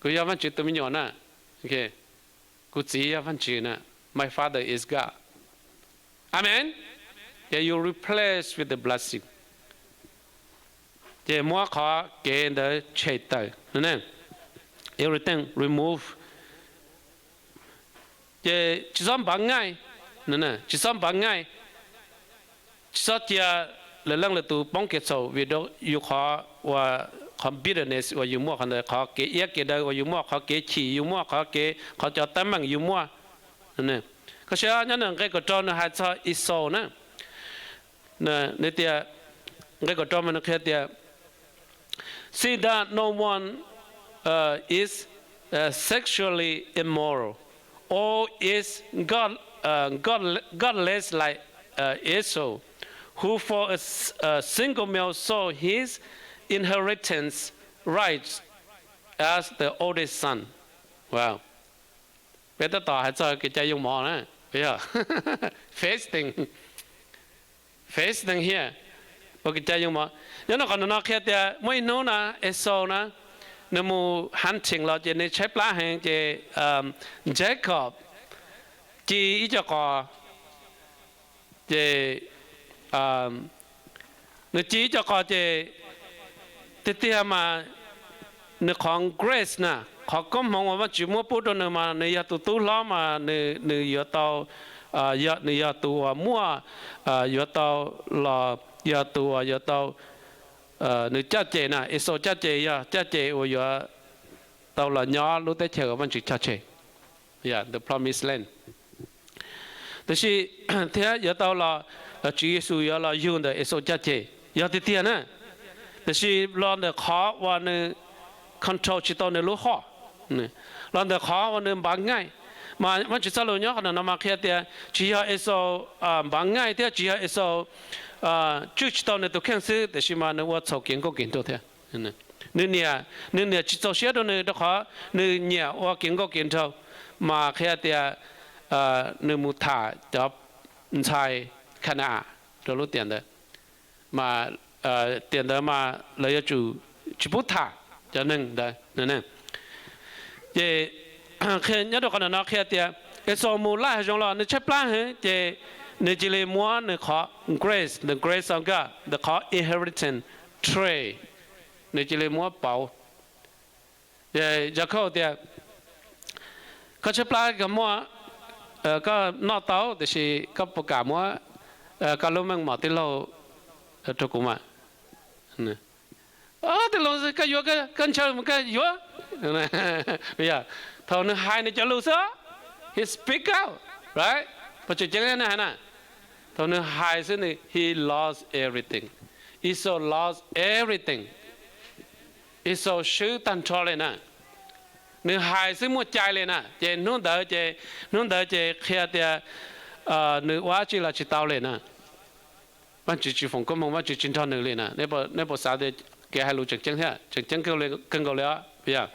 Kuv yog Vaajtswv tus me nyuam na. Kuv txiv yog Vaajtswv na. My father is God. Amen. Ces you replace with the blessing. Ces muab qhov kev ntawd tshem tawm. Everything remove. Ces tsis txhob npav ngaij, tsis txhob npav ngaij, tsis txhob cia lwm leej lwm tus poob kev txhaum vim yus qhov, qhov bitterness uas yus muaj, qhov ntawd, qhov kev iab kev daw uas yus muaj, qhov kev chim yus muaj, qhov kev, qhov cov teeb meem yus muaj. Koj saib nyob nws nqe kaum rau nws hais txog Esau na. Nws tias, nqe kaum rau mas nws qhia tias, See that no one is sexually immoral or is God, uh, God, godless like uh, Esau, who for a, s- a single meal sold his inheritance rights as the oldest son. Wow. Peb tab tom hais txog kev cai yoo mov na, yog feasting, feasting here, ua kev cai yoo mov. Nyob nws qhov no qhia tias muaj ib hnub na, Esau na, nws mus hunting los ces nws tshaib plab heev ces Jacob ci ib co qos, ces nws ci ib co qos ces tiag tiag mas nws qhov grace na, qhov koob hmoov uas Vaajtswv muab pub rau nws mas nws yog tus tub hlob mas nws yuav tau, nws yog tus uas muaj, yuav tau los yog tus uas yuav tau, nws caj ces na, Esau caj ces yog caj ces uas yuav tau los nyob lub teb chaws uas Vaajtswv cog tseg, the promised land. Tiam sis thiab yuav tau los, Tswv Yexus yuav los yug ntawm Esau caj ces yog tiag tiag na. Tiam sis los ntawm qhov uas nws control tsis tau nws lub hoj, los ntawm qhov uas nws npav ngaij. Mas Vaajtswv txoj lus nyob qhov no mas qhia tias tsis yog Esau npav ngaij thiab tsis yog Esau tswj tsis tau nws tus kheej xwb, tiam sis mas nws ua txhaum kev nkauj kev nraug thiab. Nws niam, nws niam tsis txaus siab rau nws rau qhov nws nyiam ua kev nkauj kev nraug, mas qhia tias nws mus tham cov ntxhais Khana-as rau lub tiam ntawd. Mas tiam ntawd mas lawv yuav tsum tsis pub tham cov neeg ntawd. Ces qhia nyob rau qhov no qhia tias Esau mus laij hav zoov los nws tshaib plab heev ces nws cia li muab nws qhov grace, the grace of God, ntawm qhov inheritance trade, nws cia li muab pauv. Ces Yakhauj tias, koj tshaib plab koj muaj, koj noj tau tiam sis koj puas kam muab koj lub meej mom tij laug rau kuv mas? Tij laug, koj yuav koj ntshaw mus koj yuav. Thaum nws hais nws cov lus xwb, he speak out, right? Puas tseem ceeb thiab na? Thaum nws hais xwb nws, he lost everything. Esau lost everything. Esau swb tag nrho li na. Nws hais xwb muaj cai li na, ces hnub ntawd ces, hnub ntawd ces qhia tias nws ua dab tsi los tsis tau li na. Vaajtswv tsis foom koob hmoov, Vaajtswv tsis nrog nws li na. Nej puas xav tias kev hais lus tseem ceeb thiab, tseem ceeb kawg nkaus li os? Yog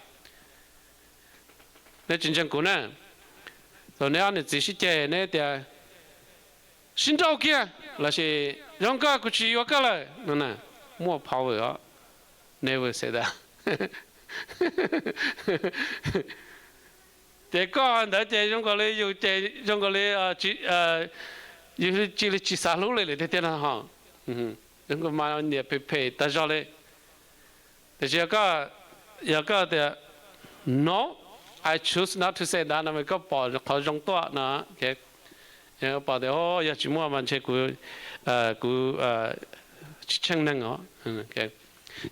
nej tsis ntseeg kuv na, thaum neb ob niam txiv sib ceg neb tias, sib nrauj kiag lossis, zoo koj kuv tsis yuav koj lawm no na, muaj power os. Never say that. Ces koj ntawd ces zoo nkaus li yus ces zoo nkaus li yus cia li tsis xav hlub li lawm tiag tiag no ho. Zoo nkaus mas niam phem phem tag zog li. Tiam sis yog koj tias, no, I choose not to say that no mas koj pom qhov zoo tuaj no, pom tias yog tsis muaj mas ntshe kuv, kuv tsis tsheej neeg os. Ces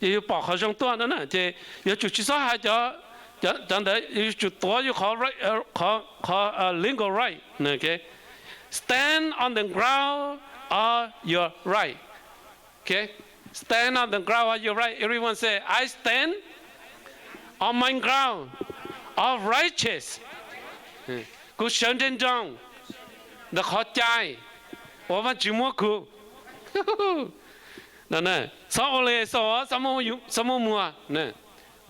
yus pom qhov zoo tuaj no na ces yuav tsum tsis txhob hais cov, cov ntawd, yuav tsum tuav yus qhov, qhov legal right. Stand on the ground of your right. Okay? Stand on the ground of your right. Everyone say, I stand on my ground of righteous. Kuv sawv nrawm nroos ntawm qhov cai uas Vaajtswv muab kuv. Txhob ua li Esau, txhob muaj muag.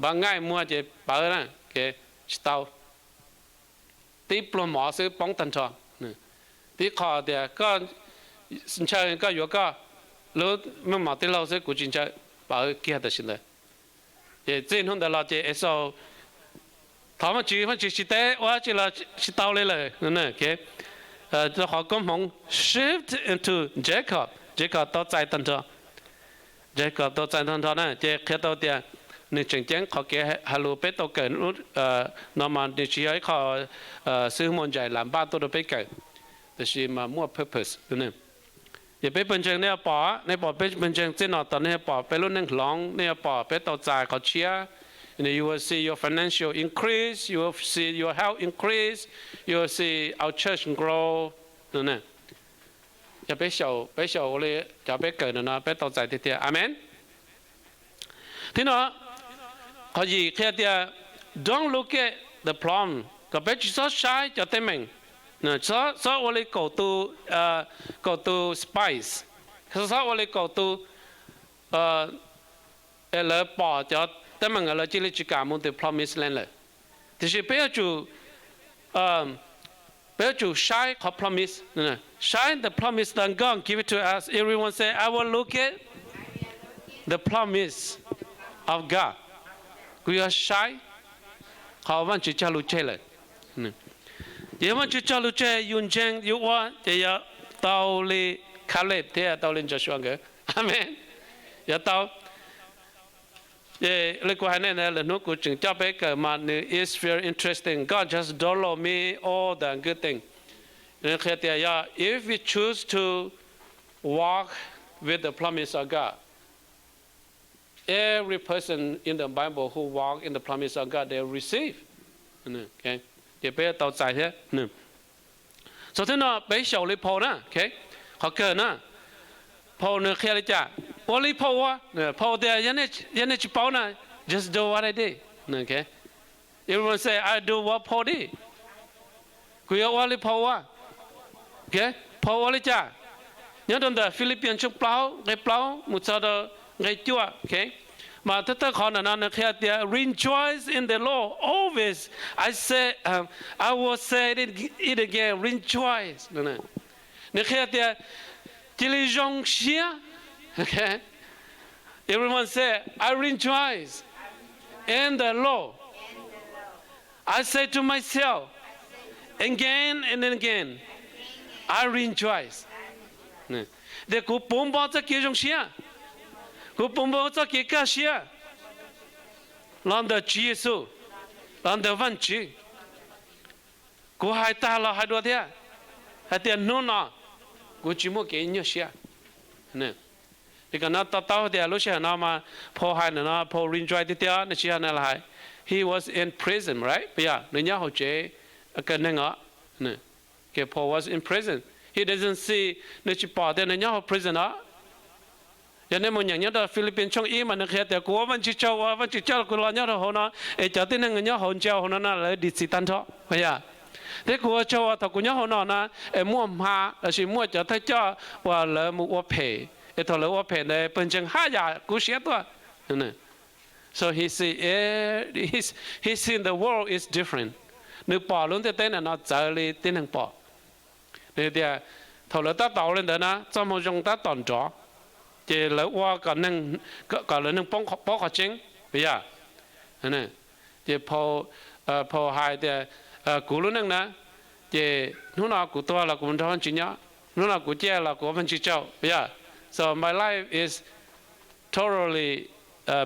Npaj nqaij muag ces pawv na, tsis tau. Tib pluag mov xwb poob tag nrho. Tib qho tias koj ntshaw koj yuav koj lub meej mom tij laug xwb, kuv tsis ntshaw, pawv kiag tam sim ntawd. Ces txij hnub ntawd los ces Esau thov Vajtswv, Vajtswv tsis teb ua tsi los tsis tau li lawm. Rau qhov koob hmoov shift into Jacob, Jacob tau txais tag nrho. Jacob tau txais tag nrho na, ces qhia tau tias nws tseem ceeb qhov kev hais lus peb tau kawm no mas nws tsis yog ib qho xwb muaj ntsais lam npaj tuaj rau peb kawm, tiam sis mas muaj purpose. Ces peb pawg ntseeg nej yuav pom, nej pom peb pawg ntseeg txij no tod nej yuav pom peb lub neej hloov, nej yuav pom peb tau txais qhov tshiab. You will see your financial increase, you will see your health increase, you will see our church grow. Yog peb xyaum, peb xyaum ua li cov peb kawm ntawm no peb tau txais tiag tiag. Amees. Thib no, qhov yim qhia tias don't look at the problem, kom peb tsis txhob saib cov teeb meem, txhob ua li kaum tus, kaum tus spies, txhob ua li kaum tus es lawv pom cov teeb meem lawv cia li tsis kam mus to promised land lawm. Tiam sis peb yuav tsum, peb yuav tsum saib qhov promise, saib the promise that God give it to us. Everyone say, I will look at the promise of God. Kuv yuav saib qhov Vajtswv cog lus tseg lawm. Ces yog Vajtswv cog lus tseg yus ntseeg yus ua ces yuav tau li Caleb thiab tau li Joshua nkawd. Amees. Yuav tau. Li kuv hais nej ntawd, lwm hnub kuv tseem coj peb kawm mas nws is very interesting. God just download me all the good thing. Nws qhia tias yog if we choose to walk with the promise of God, every person in the Bible who walk in the promise of God, they receive. Ces peb tau txais thiab. Txog thib no peb xyaum li Paul na, qhov kawg na, Paul nws qhia li cas, ua li Paul ua. Paul tias yog nej tsis paub na, just do what I did. Everyone say, I do what Paul did. Kuv yuav ua li Paul ua. Paul ua li cas? Nyob rau ntawm Philippians tshooj plaub nqe plaub mus txog rau nqe cuaj, mas thawj thawj qhov ntawm no nws qhia tias rejoice in the Lord always. I say, I will say it again, rejoice. Nws qhia tias cia li zoo siab. Everyone say, I rejoice in the Lord. I say to myself again and again, I rejoice. Tias kuv puv npo txoj kev zoo siab, kuv puv npo txoj kev kaj siab los ntawm Tswv Yexus, los ntawm Vajtswv. Kuv hais tag los hais dua thiab, hais tias hnub no kuv tsis muaj kev nyuaj siab. Li ko no to taub tias lub sij hawm no mas Paul hais ntawm no Paul rejoice tiag tiag, nws tsis yog nws hais. He was in prison, right? Puas yog? Nws nyob hauv tsev kaw neeg os. Ces Paul was in prison. He doesn't see, nws tsis pom tias nws nyob hauv prison os. Yog nej mus nyeem nyob rau Philippians tshooj ib mas nws qhia tias kuv ua Vajtswv tsaug uas Vajtswv coj kuv los nyob rau hauv no, es cov tib neeg nyob hauv jail hauv no no lawv dim txim tag nrho. Thiab kuv ua tsaug uas thaum kuv nyob hauv no na, es muaj hma lossis muaj cov thawj coj uas lawv mus ua phem, es thaum lawv ua phem ntawd pawg ntseeg haj yam kub siab tuaj. So he see, he seen the world is different. Nws pom lub ntiaj teb ntawm no txawv li tib neeg pom. Nws tias thaum lawv tab tom ua li ntawd na txoj moo zoo tab tom nrov, ces lawv ua kom lawv neeg paub qhov tseeb, puas yog? Ces Paul hais tias kuv lub neej na, ces hnub no kuv tuag los kuv nrog Vajtswv nyob, hnub no kuv ciaj los kuv ua Vajtswv tsaug, puas yog? So my life is totally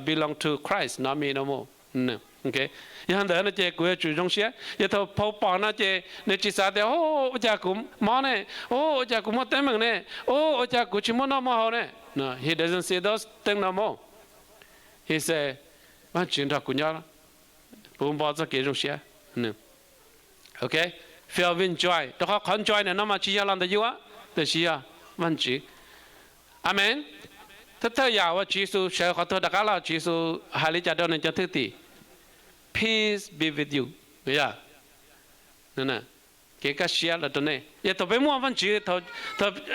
belong to Christ, not me no more. Yog ntawd no ces kuv yuav tsum zoo siab. Yog thaum Paul pom no ces nws tsis xav tias, ua cas kuv mob ne, ua cas kuv muaj teeb meem ne, ua cas kuv tsis muaj noj muaj haus ne. He doesn't see those things no more. He said, Vajtswv nrog kuv nyob, puv npo txoj kev zoo siab. Feel enjoy, rau qhov qhov enjoy ntawm no mas tsis yog los ntawm yus, tiam sis yog Vajtswv. Amees. Thawj thawj yam uas Tswv Yexus sawv qhov tuag rov qab los Tswv Yexus hais li cas rau nws cov thwj tim? Peace be with you. Kev kaj siab los rau nej. Yog thaum peb muaj Vajtswv,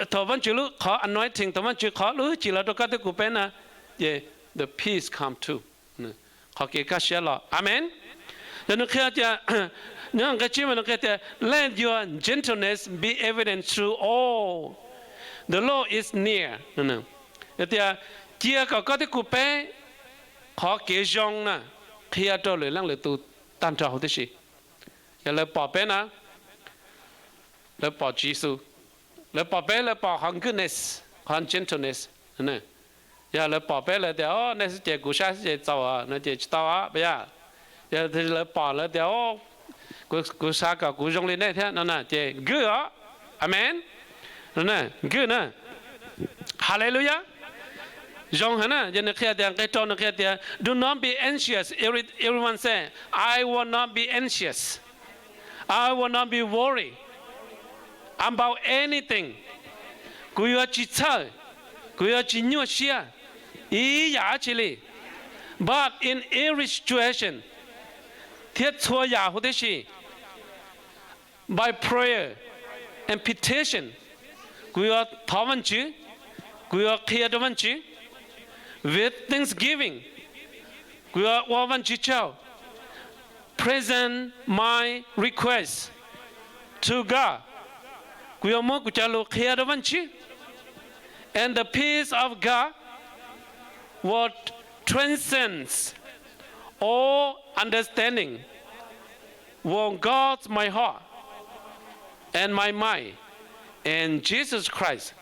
thaum Vajtswv lub qhov anointing, thaum Vajtswv qhov lub hwj chim los rau koj thiab kuv peb na, ces the peace come too. qhov kev kaj siab los. Amees. Yog nws qhia tias, nyob nqe tsib mas nws qhia tias, let your gentleness be evident through all, the Lord is near. Yog tias, cia kom koj thiab kuv peb qhov kev zoo na qhia rau lwm leej lwm tus tag nrho huv tib si. Yog lawv pom peb na, lawv pom Tswv Yexus, lawv pom peb lawv pom qhov goodness, qhov gentleness. Yog lawv pom peb lawv tias, o, nej xwb ces kuv saib xwb ces txaus no ces tsis tau os, puas yog? Yog lawv pom lawv tias, kuv xav kom kuv zoo li nej thiab no na ces good os. Amees. Good na. Haleluyas. Zoo heev na. Yog nws qhia tias, nqe rau nws qhia tias, do not be anxious. Every, everyone say, I will not be anxious. I will not be worried about anything. Kuv yuav tsis txhawj, kuv yuav tsis nyuaj siab ib yam dab tsi li. But in every situation, thiab txhua yam huv tib si, by prayer and petition, kuv yuav thov Vajtswv, kuv yuav qhia rau Vajtswv, with thanksgiving, kuv yuav ua Vajtswv tsaug, present my request to God, kuv yuav muab kuv cov lus qhia rau Vajtswv, and the peace of God what transcends all understanding will guard my heart and my mind in Jesus Christ.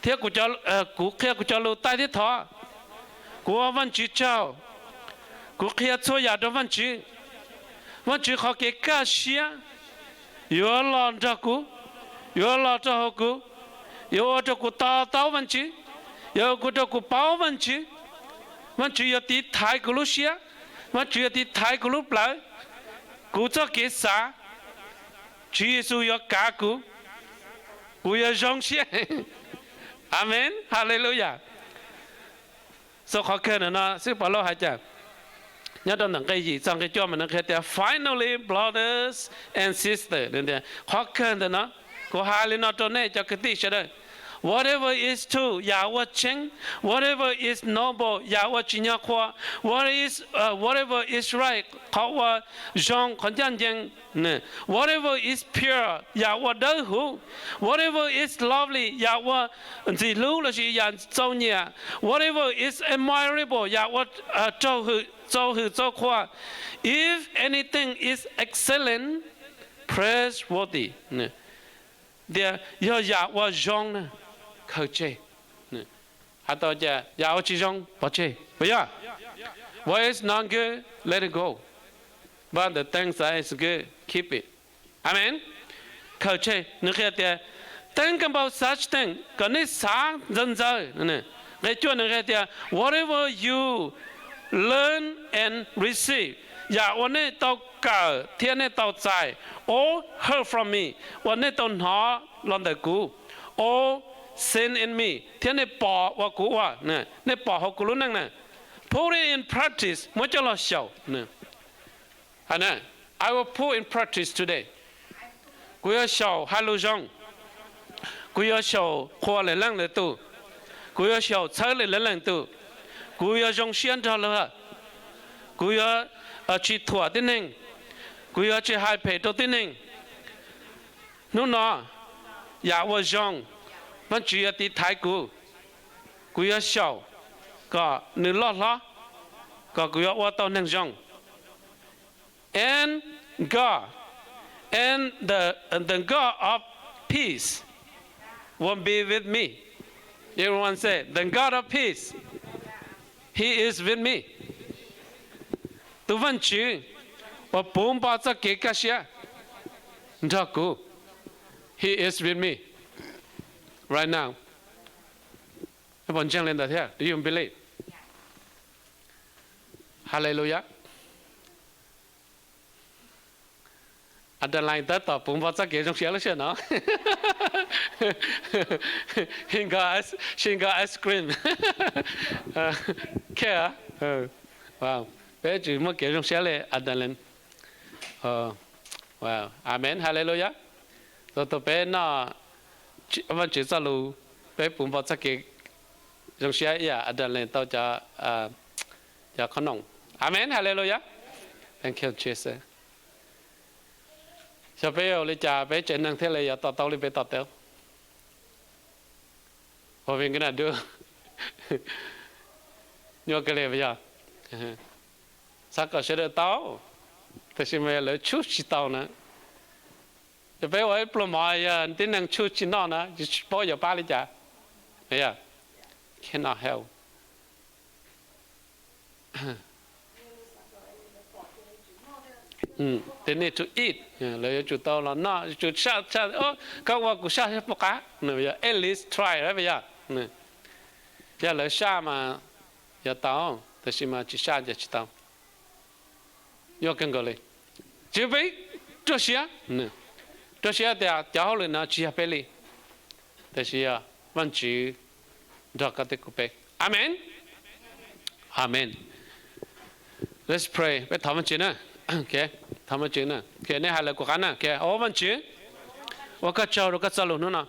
Thiab kuv qhia kuv cov lus taij thiab thov, kuv ua Vajtswv tsaug, kuv qhia txhua yam rau Vajtswv. Vajtswv qhov kev kaj siab yuav los nrog kuv, yuav los rau hauv kuv, yuav ua rau kuv to taub Vajtswv, yuav ua rau kuv paub Vajtswv. Vajtswv yuav tiv thaiv kuv lub siab, Vajtswv yuav tiv thaiv kuv lub plawv, kuv txoj kev xav. Tswv Yexus yuav kav kuv, kuv yuav zoo siab. Amees, haleluyas. Xaus qhov kawg ntawm no xib hwb Paulus hais tias, nyob rau ntawm nqe yim txog nqe cuaj mas nws qhia tias, finally, brothers and sisters, qhov kawg ntawm no, kuv hais li no rau nej cov kwv tij sawv daws, whatever is true, yam uas tseeb, whatever is noble, yam uas tsim nyog qhuas, whatever is right, qhov uas zoo, qhov ncaj ncees, whatever is pure, yam uas dawb huv, whatever is lovely, yam uas ntxim hlub lossis yam txaus nyiam, whatever is admirable, yam uas raug hwm, txaus hwm txaus qhuas, if anything is excellent, praiseworthy, tias yog yam uas zoo na, khaws tseg. Hais tau tias yam uas tsis zoo pov tseg, puas yog? What is not good, let it go. But the things that is good, keep it. Amees. Khaws tseg, nws qhia tias, think about such things, kom nej xav ntxaws ntxaws. Nqe cuaj nws qhia tias, whatever you learn and receive, yam uas nej tau kawm thiab nej tau txais, or heard from me, uas nej tau hnov los ntawm kuv, or seen in me, thiab nej pom uas kuv ua, nej pom hauv kuv lub neej na, put it in practice, muab coj los xyaum. I will put in practice today. Kuv yuav xyaum hais lus zoo. Kuv yuav xyaum qhuas lwm leej lwm tus. Kuv yuav xyaum txhawb lwm leej lwm tus. Kuv yuav zoo siab nrog luag. Kuv yuav tsis thuam tib neeg. Kuv yuav tsis hais phem rau tib neeg. Hnub no, yam uas zoo, Vajtswv yuav tiv thaiv kuv. Kuv yuav xyaum kom nws loj hlob, kom kuv yuav ua tau neeg zoo. And God, and the, the God of peace will be with me. Everyone say, the God of peace, He is with me. Tus Vajtswv uas puv npo txoj kev kaj siab nrog kuv. He is with me right now. Puas ntseeg li ntawd thiab? Do you believe? Hallelujah. Adeline tab tom puv npo txoj kev zoo siab lub sij hawm no. She got ice cream. Care. Peb tsis muaj kev zoo siab li Adeline. Amen, hallelujah. Tau tus peb noj Vajtswv txoj lus, peb puv npo txoj kev zoo siab ib yam Adeline tau cov cov qhob noom. Amees, haleluya. Thank you, Jesus. Xyov peb ua li cas peb tsev neeg thiaj li yuav to taub li peb to taub. Ua vim koj na dub, nyuaj kawg li yog? Xav kom sawv daws tau, tiam sis mas lawv tshub tsis tau na. Yog peb ua ib pluag mov yog tib neeg tshub tsis noj na, tsis paub yuav pab li cas. Cannot help. They need to eat. Lawv yuav tsum tau los noj, yuav tsum saj, koj ua kuv saj puas qab, at least try, yog? Yog lawv saj mas yuav tau, tab sis mas tsis saj ces tsis tau. Nyuaj kawg nkaus li. Tsis peb ruaj siab, ruaj siab tias cov hauj lwm no tsis yog peb li, tab sis yog Vajtswv nrog koj thiab kuv peb. Amees. Amees. Let's pray. Peb thov Vajtswv na. Thov Vajtswv na. Nej hais lawv kuv qab na. Au Vajtswv, ua koj tsaug rau koj txoj lus hnub no,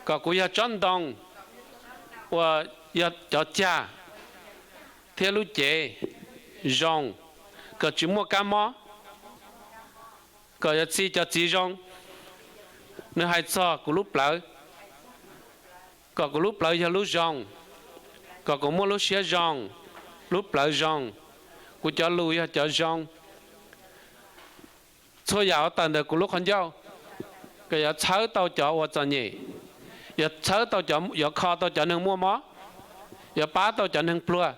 kom kuv yog tsob ntoo uas yog cov cag thiab lub cev zoo, kom tsis muaj kab mob, kom yog txi cov txiv zoo. Nws hais txog kuv lub plawv, kom kuv lub plawv yog lub zoo, kom kuv muaj lub siab zoo, lub plawv zoo, kuv cov lus yog cov zoo. Txhua yam uas tawm ntawm kuv lub qhov ncauj, kom yuav txhawb tau cov uas txom nyem, yuav txhawb tau, yuav kho tau cov neeg muaj mob, yuav pab tau cov neeg pluag,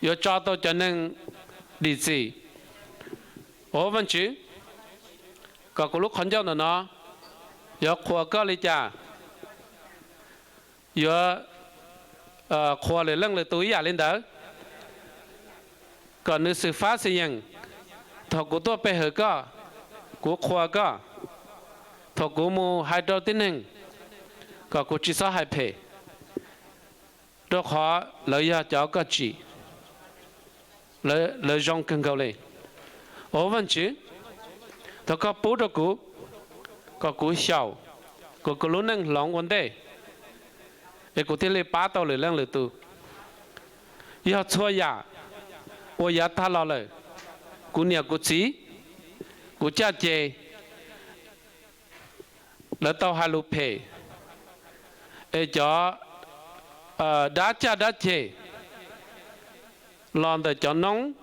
yuav tso tau cov neeg dim txim. Au Vajtswv, kom kuv lub qhov ncauj ntawm no yuav qhuas koj li cas, yuav qhuas lwm leej lwm tus ib yam li ntawd. Kom nws xwm fab xwm yeem, thaum kuv tuaj pe hawm koj, kuv qhuas koj, thaum kuv mus hais rau tib neeg, kom kuv tsis txhob hais phem, rau qhov lawv yog cov koj tsim, lawv zoo kawg nkaus li. Au Vajtswv, thov koj pub rau kuv, kom kuv xyaum, kom kuv lub neej hloov ua ntej, es kuv thiaj li pab tau lwm leej lwm tus. Yog txhua yam uas yav tag los lawm, kuv niam kuv txiv, kuv caj ces, lawv tau hais lus phem, es cov dab caj dab ceg los ntawm cov noob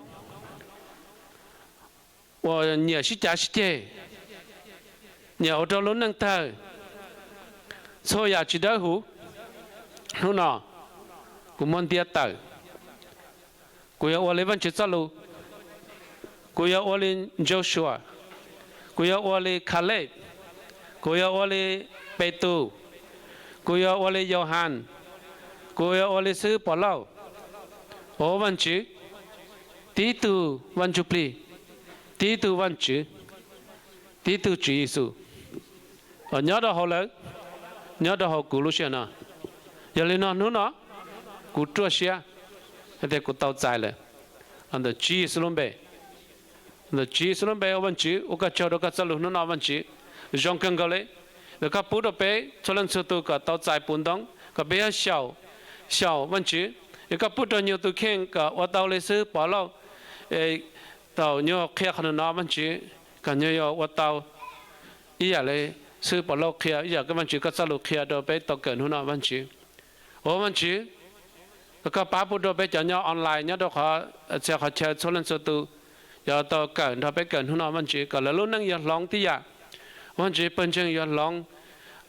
uas nyiam sib cav sib ceg, nyiam ua rau lub neej tawg, txhua yam tsis dawb huv. Hnub no kuv muab ntiab tawm, kuv yuav ua li Vajtswv txoj lus, kuv yuav ua li Joshua, kuv yuav ua li Kaleb, kuv yuav ua li Petus, kuv yuav ua li Yauhas, kuv yuav ua li xib hwb Povlauj. Au Vajtswv, tib tug Vaj Ntsuj Plig, tib tug Vajtswv, tib tug Tswv Yexus, nyob rau hauv lawv, nyob rau hauv kuv lub sij hawm no. Yog li no hnub no kuv ruaj siab hais tias kuv tau txais lawm, los ntawm Tswv Yexus lub npe. Ntawm Tswv Yexus lub npe, au Vajtswv, ua koj tsaug rau koj txoj lus hnub no Vajtswv, zoo kawg nkaus li. Ntawm koj pub rau peb txhua leej txhua tus kom tau txais puv ntoob, kom peb yuav xyaum, xyaum Vajtswv. Es koj pub rau nyuag tus kheej kom ua tau li xib hwb Povlauj, thaum nyuag qhia qhov no Vajtswv, kom nyuag yuav ua tau ib yam li xib hwb Povlauj qhia, ib yam li Vajtswv koj txoj lus qhia rau peb tau kawm hnub no Vajtswv. Au Vajtswv, koj pab pub rau peb cov nyob online nyob rau qhov txhia qhov chaw txhua leej txhua tus yuav tau kawm nrog peb kawm hnub no Vajtswv, kom lawv lub neej yuav hloov tib yam. Vajtswv, pawg ntseeg yuav hloov.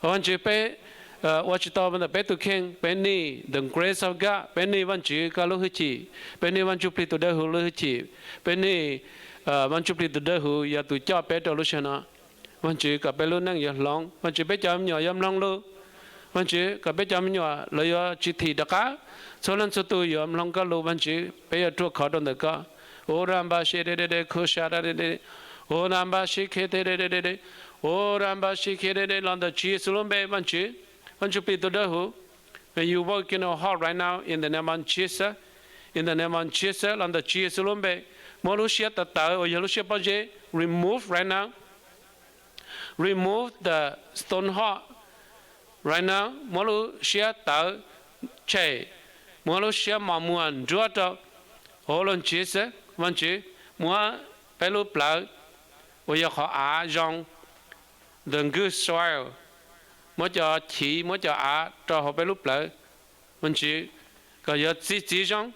Vajtswv, peb ua tsis tau ntawm peb tus kheej, peb need the grace of God, peb need Vajtswv koj lub hwj chim, peb need Vaj Ntsuj Plig tus dawb huv lub hwj chim, peb need Vaj Ntsuj Plig tus dawb huv yog tus coj peb rau lub sij hawm no. Vajtswv, kom peb lub neej yuav hloov. Vajtswv, peb cov me nyuam yuav mloog lus. Vajtswv, kom peb cov me nyuam lawv yuav tsis thim rov qab. Txhua leej txhua tus yuav mloog koj lus Vajtswv, peb yuav ruaj khov rau ntawm koj. Ua npab sib khe, ua npab sib khe, ua npab sib khe los ntawm Tswv Yexus lub npe Vajtswv. Vaj Ntsuj Plig tus dawb huv, may you work in our heart right now in the name of Jesus. In the name of Jesus, los ntawm Tswv Yexus lub npe, muab lub siab tawv tawv uas yog lub siab pob zeb, remove right now. Remove the stony heart right now. Muab lub siab tawv tshem, Muab lub siab mos muag nruab rau. Ua luag ntsib xwb Vaajtswv, muab peb lub plawv uas yog qhov av zoo, the good soil, muab cov chiv, muab cov av rau hauv peb lub plawv, Vaajtswv, kom yuav txi txiv zoo.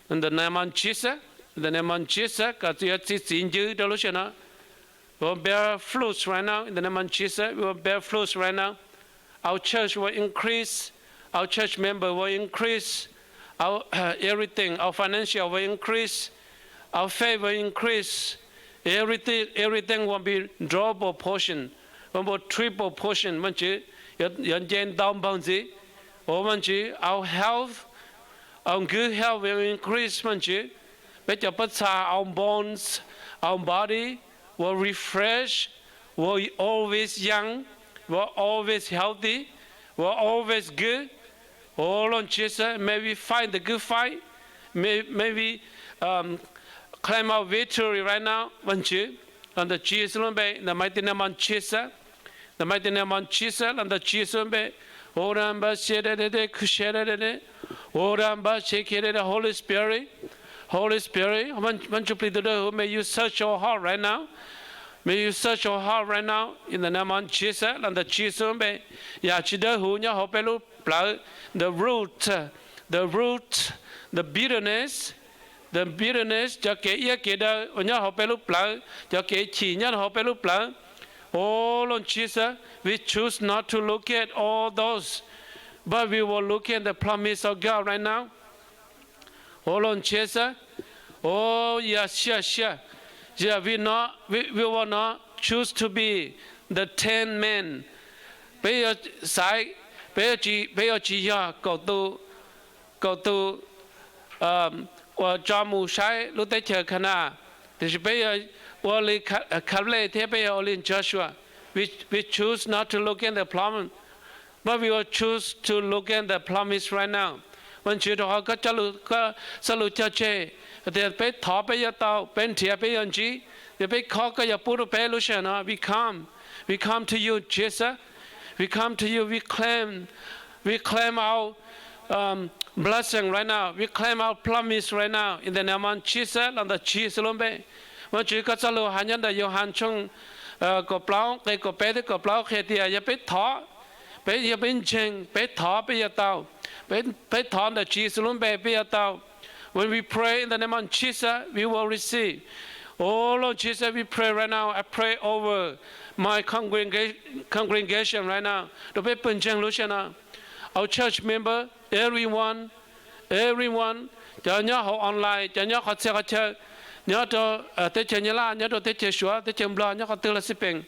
In the name of Jesus, in the name of Jesus, kom yuav txi txiv ncw rau lub sij hawm no. We will bear fruits right now in the name of Jesus. We will bear fruits right now. Our church will increase. Our church member will increase. Our everything, our financial will increase. Our faith will increase. Everything, everything will be double portion, will be triple portion. Vaajtswv, yuav nce ntau npaug ntxiv. Ua Vaajtswv, our health, our good health will increase. Vaajtswv, peb cov pob txha, our bones, our body will refresh, will always young, will always healthy, will always good. Ua luag ntsib xwb, may we fight the good fight, may we claim our victory right now. Vaajtswv, los ntawm Tswv Yexus lub npe, in the mighty name of Jesus, in the mighty name of Jesus, los ntawm Tswv Yexus lub npe. Ua da npab xia da da da khu xia da da da. Ua da npab xia khi da da. Holy Spirit, Holy Spirit, Vaajtswv plig tus dawb huv, may you search our heart right now. May you search our heart right now in the name of Jesus, los ntawm Tswv Yexus lub npe. Yam tsis dawb huv nyob hauv peb lub plawv, the root, the root, the bitterness, the bitterness, cov kev iab kev daw uas nyob hauv peb lub plawv, cov kev chim nyob hauv peb lub plawv. Ua luag ntsib xwb, we choose not to look at all those, but we will look at the promise of God right now. Ua luag ntsib xwb, ua yam xiam xiam, yam we will not choose to be the ten men. Peb yuav xaiv, peb yuav tsis yog kaum tus, kaum tus uas tso mus saib lub teb chaws Khanas, tiam sis peb yuav ua li Kaleb thiab peb yuav ua li Joshua. We choose not to look at the problem, but we will choose to look at the promise right now. Vaajtswv, rau qhov koj txoj lus cog tseg tias peb thov peb yuav tau, peb nrhiav peb yuav ntsib, yog peb khov koj yuav pub rau peb lub sij hawm no. We come, we come to you, Jesus. We come to you, we claim, we claim our blessing right now, we claim our promise right now in the name of Jesus, los ntawm Tswv Yexus lub npe. Vaajtswv, koj txoj lus hais nyob ntawm Yauhas tshooj kaum plaub nqe kaum peb thiab kaum plaub qhia tias yog peb thov, peb yog peb ntseeg, peb thov peb yuav tau, peb thov ntawm Tswv Yexus lub npe peb yuav tau. When we pray in the name of Jesus, we will receive. Oh Lord Jesus, we pray right now. I pray over my congregation right now, rau peb pawg ntseeg lub sij hawm no. Our church member, everyone, everyone, cov nyob hauv online, cov nyob qhov txhia qhov chaw, nyob rau teb chaws Nyab Laj, nyob rau teb chaws Suav, teb chaws Nplog, nyob qhov twg los xij peem.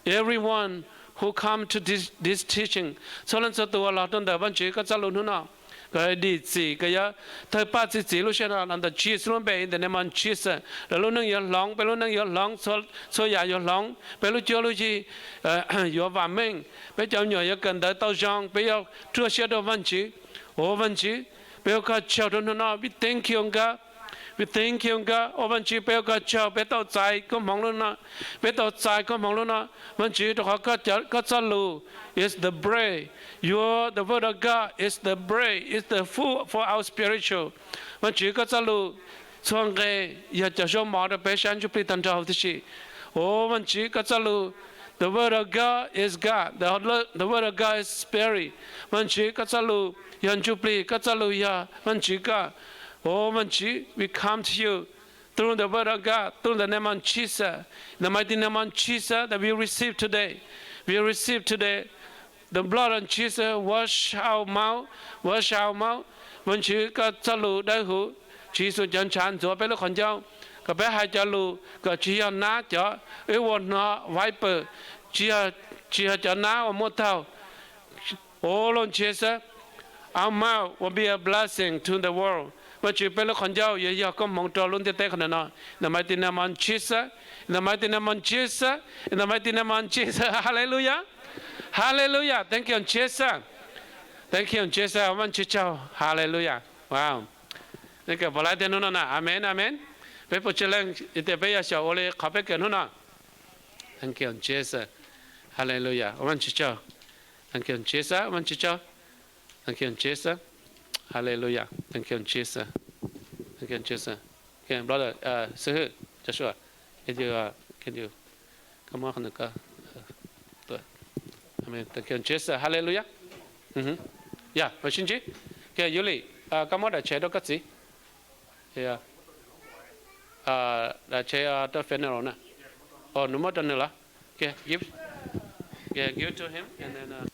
Everyone who come to this, this teaching, txhua leej txhua tus uas los rau ntawm Vaajtswv koj txoj lus hnub no, kom dim txim, kom yuav tawg paj txi txiv lub sij hawm no los ntawm Tswv Yexus lub npe, in the name of Jesus. Lawv lub neej yuav hloov, peb lub neej yuav hloov, txhua yam yuav hloov, peb lub cuab lub yig yuav vam meej, peb cov me nyuam yuav kawm ntawv tau zoo, peb yuav ruaj siab rau Vaajtswv. Ua Vaajtswv, peb ua koj tsaug rau hnub no. We thank you, God. We thank you, God. Ua Vaajtswv, peb ua koj tsaug, peb tau txais koob hmoov lub no, peb tau txais koob hmoov lub no. Vaajtswv, rau qhov koj txoj lus is the bread. Your, the word of God is the bread, is the food for our spiritual. Vaajtswv, koj txoj lus txhua nqe yog cov zaub mov rau peb sab ntsuj plig tag nrho huv tib si. Ua Vaajtswv, koj txoj lus, the word of God is God, the word of God is spirit. Vaajtswv, koj txoj lus yog ntsuj plig, koj txoj lus yog Vaajtswv koj. Ua Vaajtswv, we come to you through the word of God, through the name of Jesus, the mighty name of Jesus that we receive today. We receive today the blood of Jesus, wash our mouth, wash our mouth. Vaajtswv, koj txoj lus dawb huv, Tswv Yexus cov ntshav ntxuav peb lub qhov ncauj, kom peb hais cov lus kom tsis yog nab cov, wb ua hnov viper, tsis yog cov nab uas muaj taug. Ua luag ntsib xwb, our mouth will be a blessing to the world. Vaajtswv, peb lub qhov ncauj yuav yog koob hmoov rau lub ntiaj teb qhov no. In the mighty name of Jesus, in the mighty name of Jesus, in the mighty name of Jesus. Hallelujah, hallelujah. Thank you, Jesus. Thank you, Jesus. Vaajtswv tsaug. Hallelujah. Wow. Nej kawm puas laib tiag hnub no na? Amen, amen. Peb puas tsis leej tias peb yuav xyaum ua li qhov peb kawm hnub no? Thank you, Jesus. Hallelujah. Ua Vaajtswv tsaug. Thank you, Jesus. Ua Vaajtswv tsaug. Thank you, Jesus. Hallelujah. Thank you, Jesus. Thank you, Jesus. Okay, brother, uh, Xib Hwb Joshua, can you, uh, can you come on? Amen. Thank you, Jesus. Hallelujah. Mhm. Yeah, mam sib ntsib. Okay, Yuli, uh, koj muab daim tsheb rau koj txiv. Yeah. Uh, daim tsheb, uh, rau funeral na. Oh, nws muab rau nws los? Okay, give, yeah, give it to him and then, uh,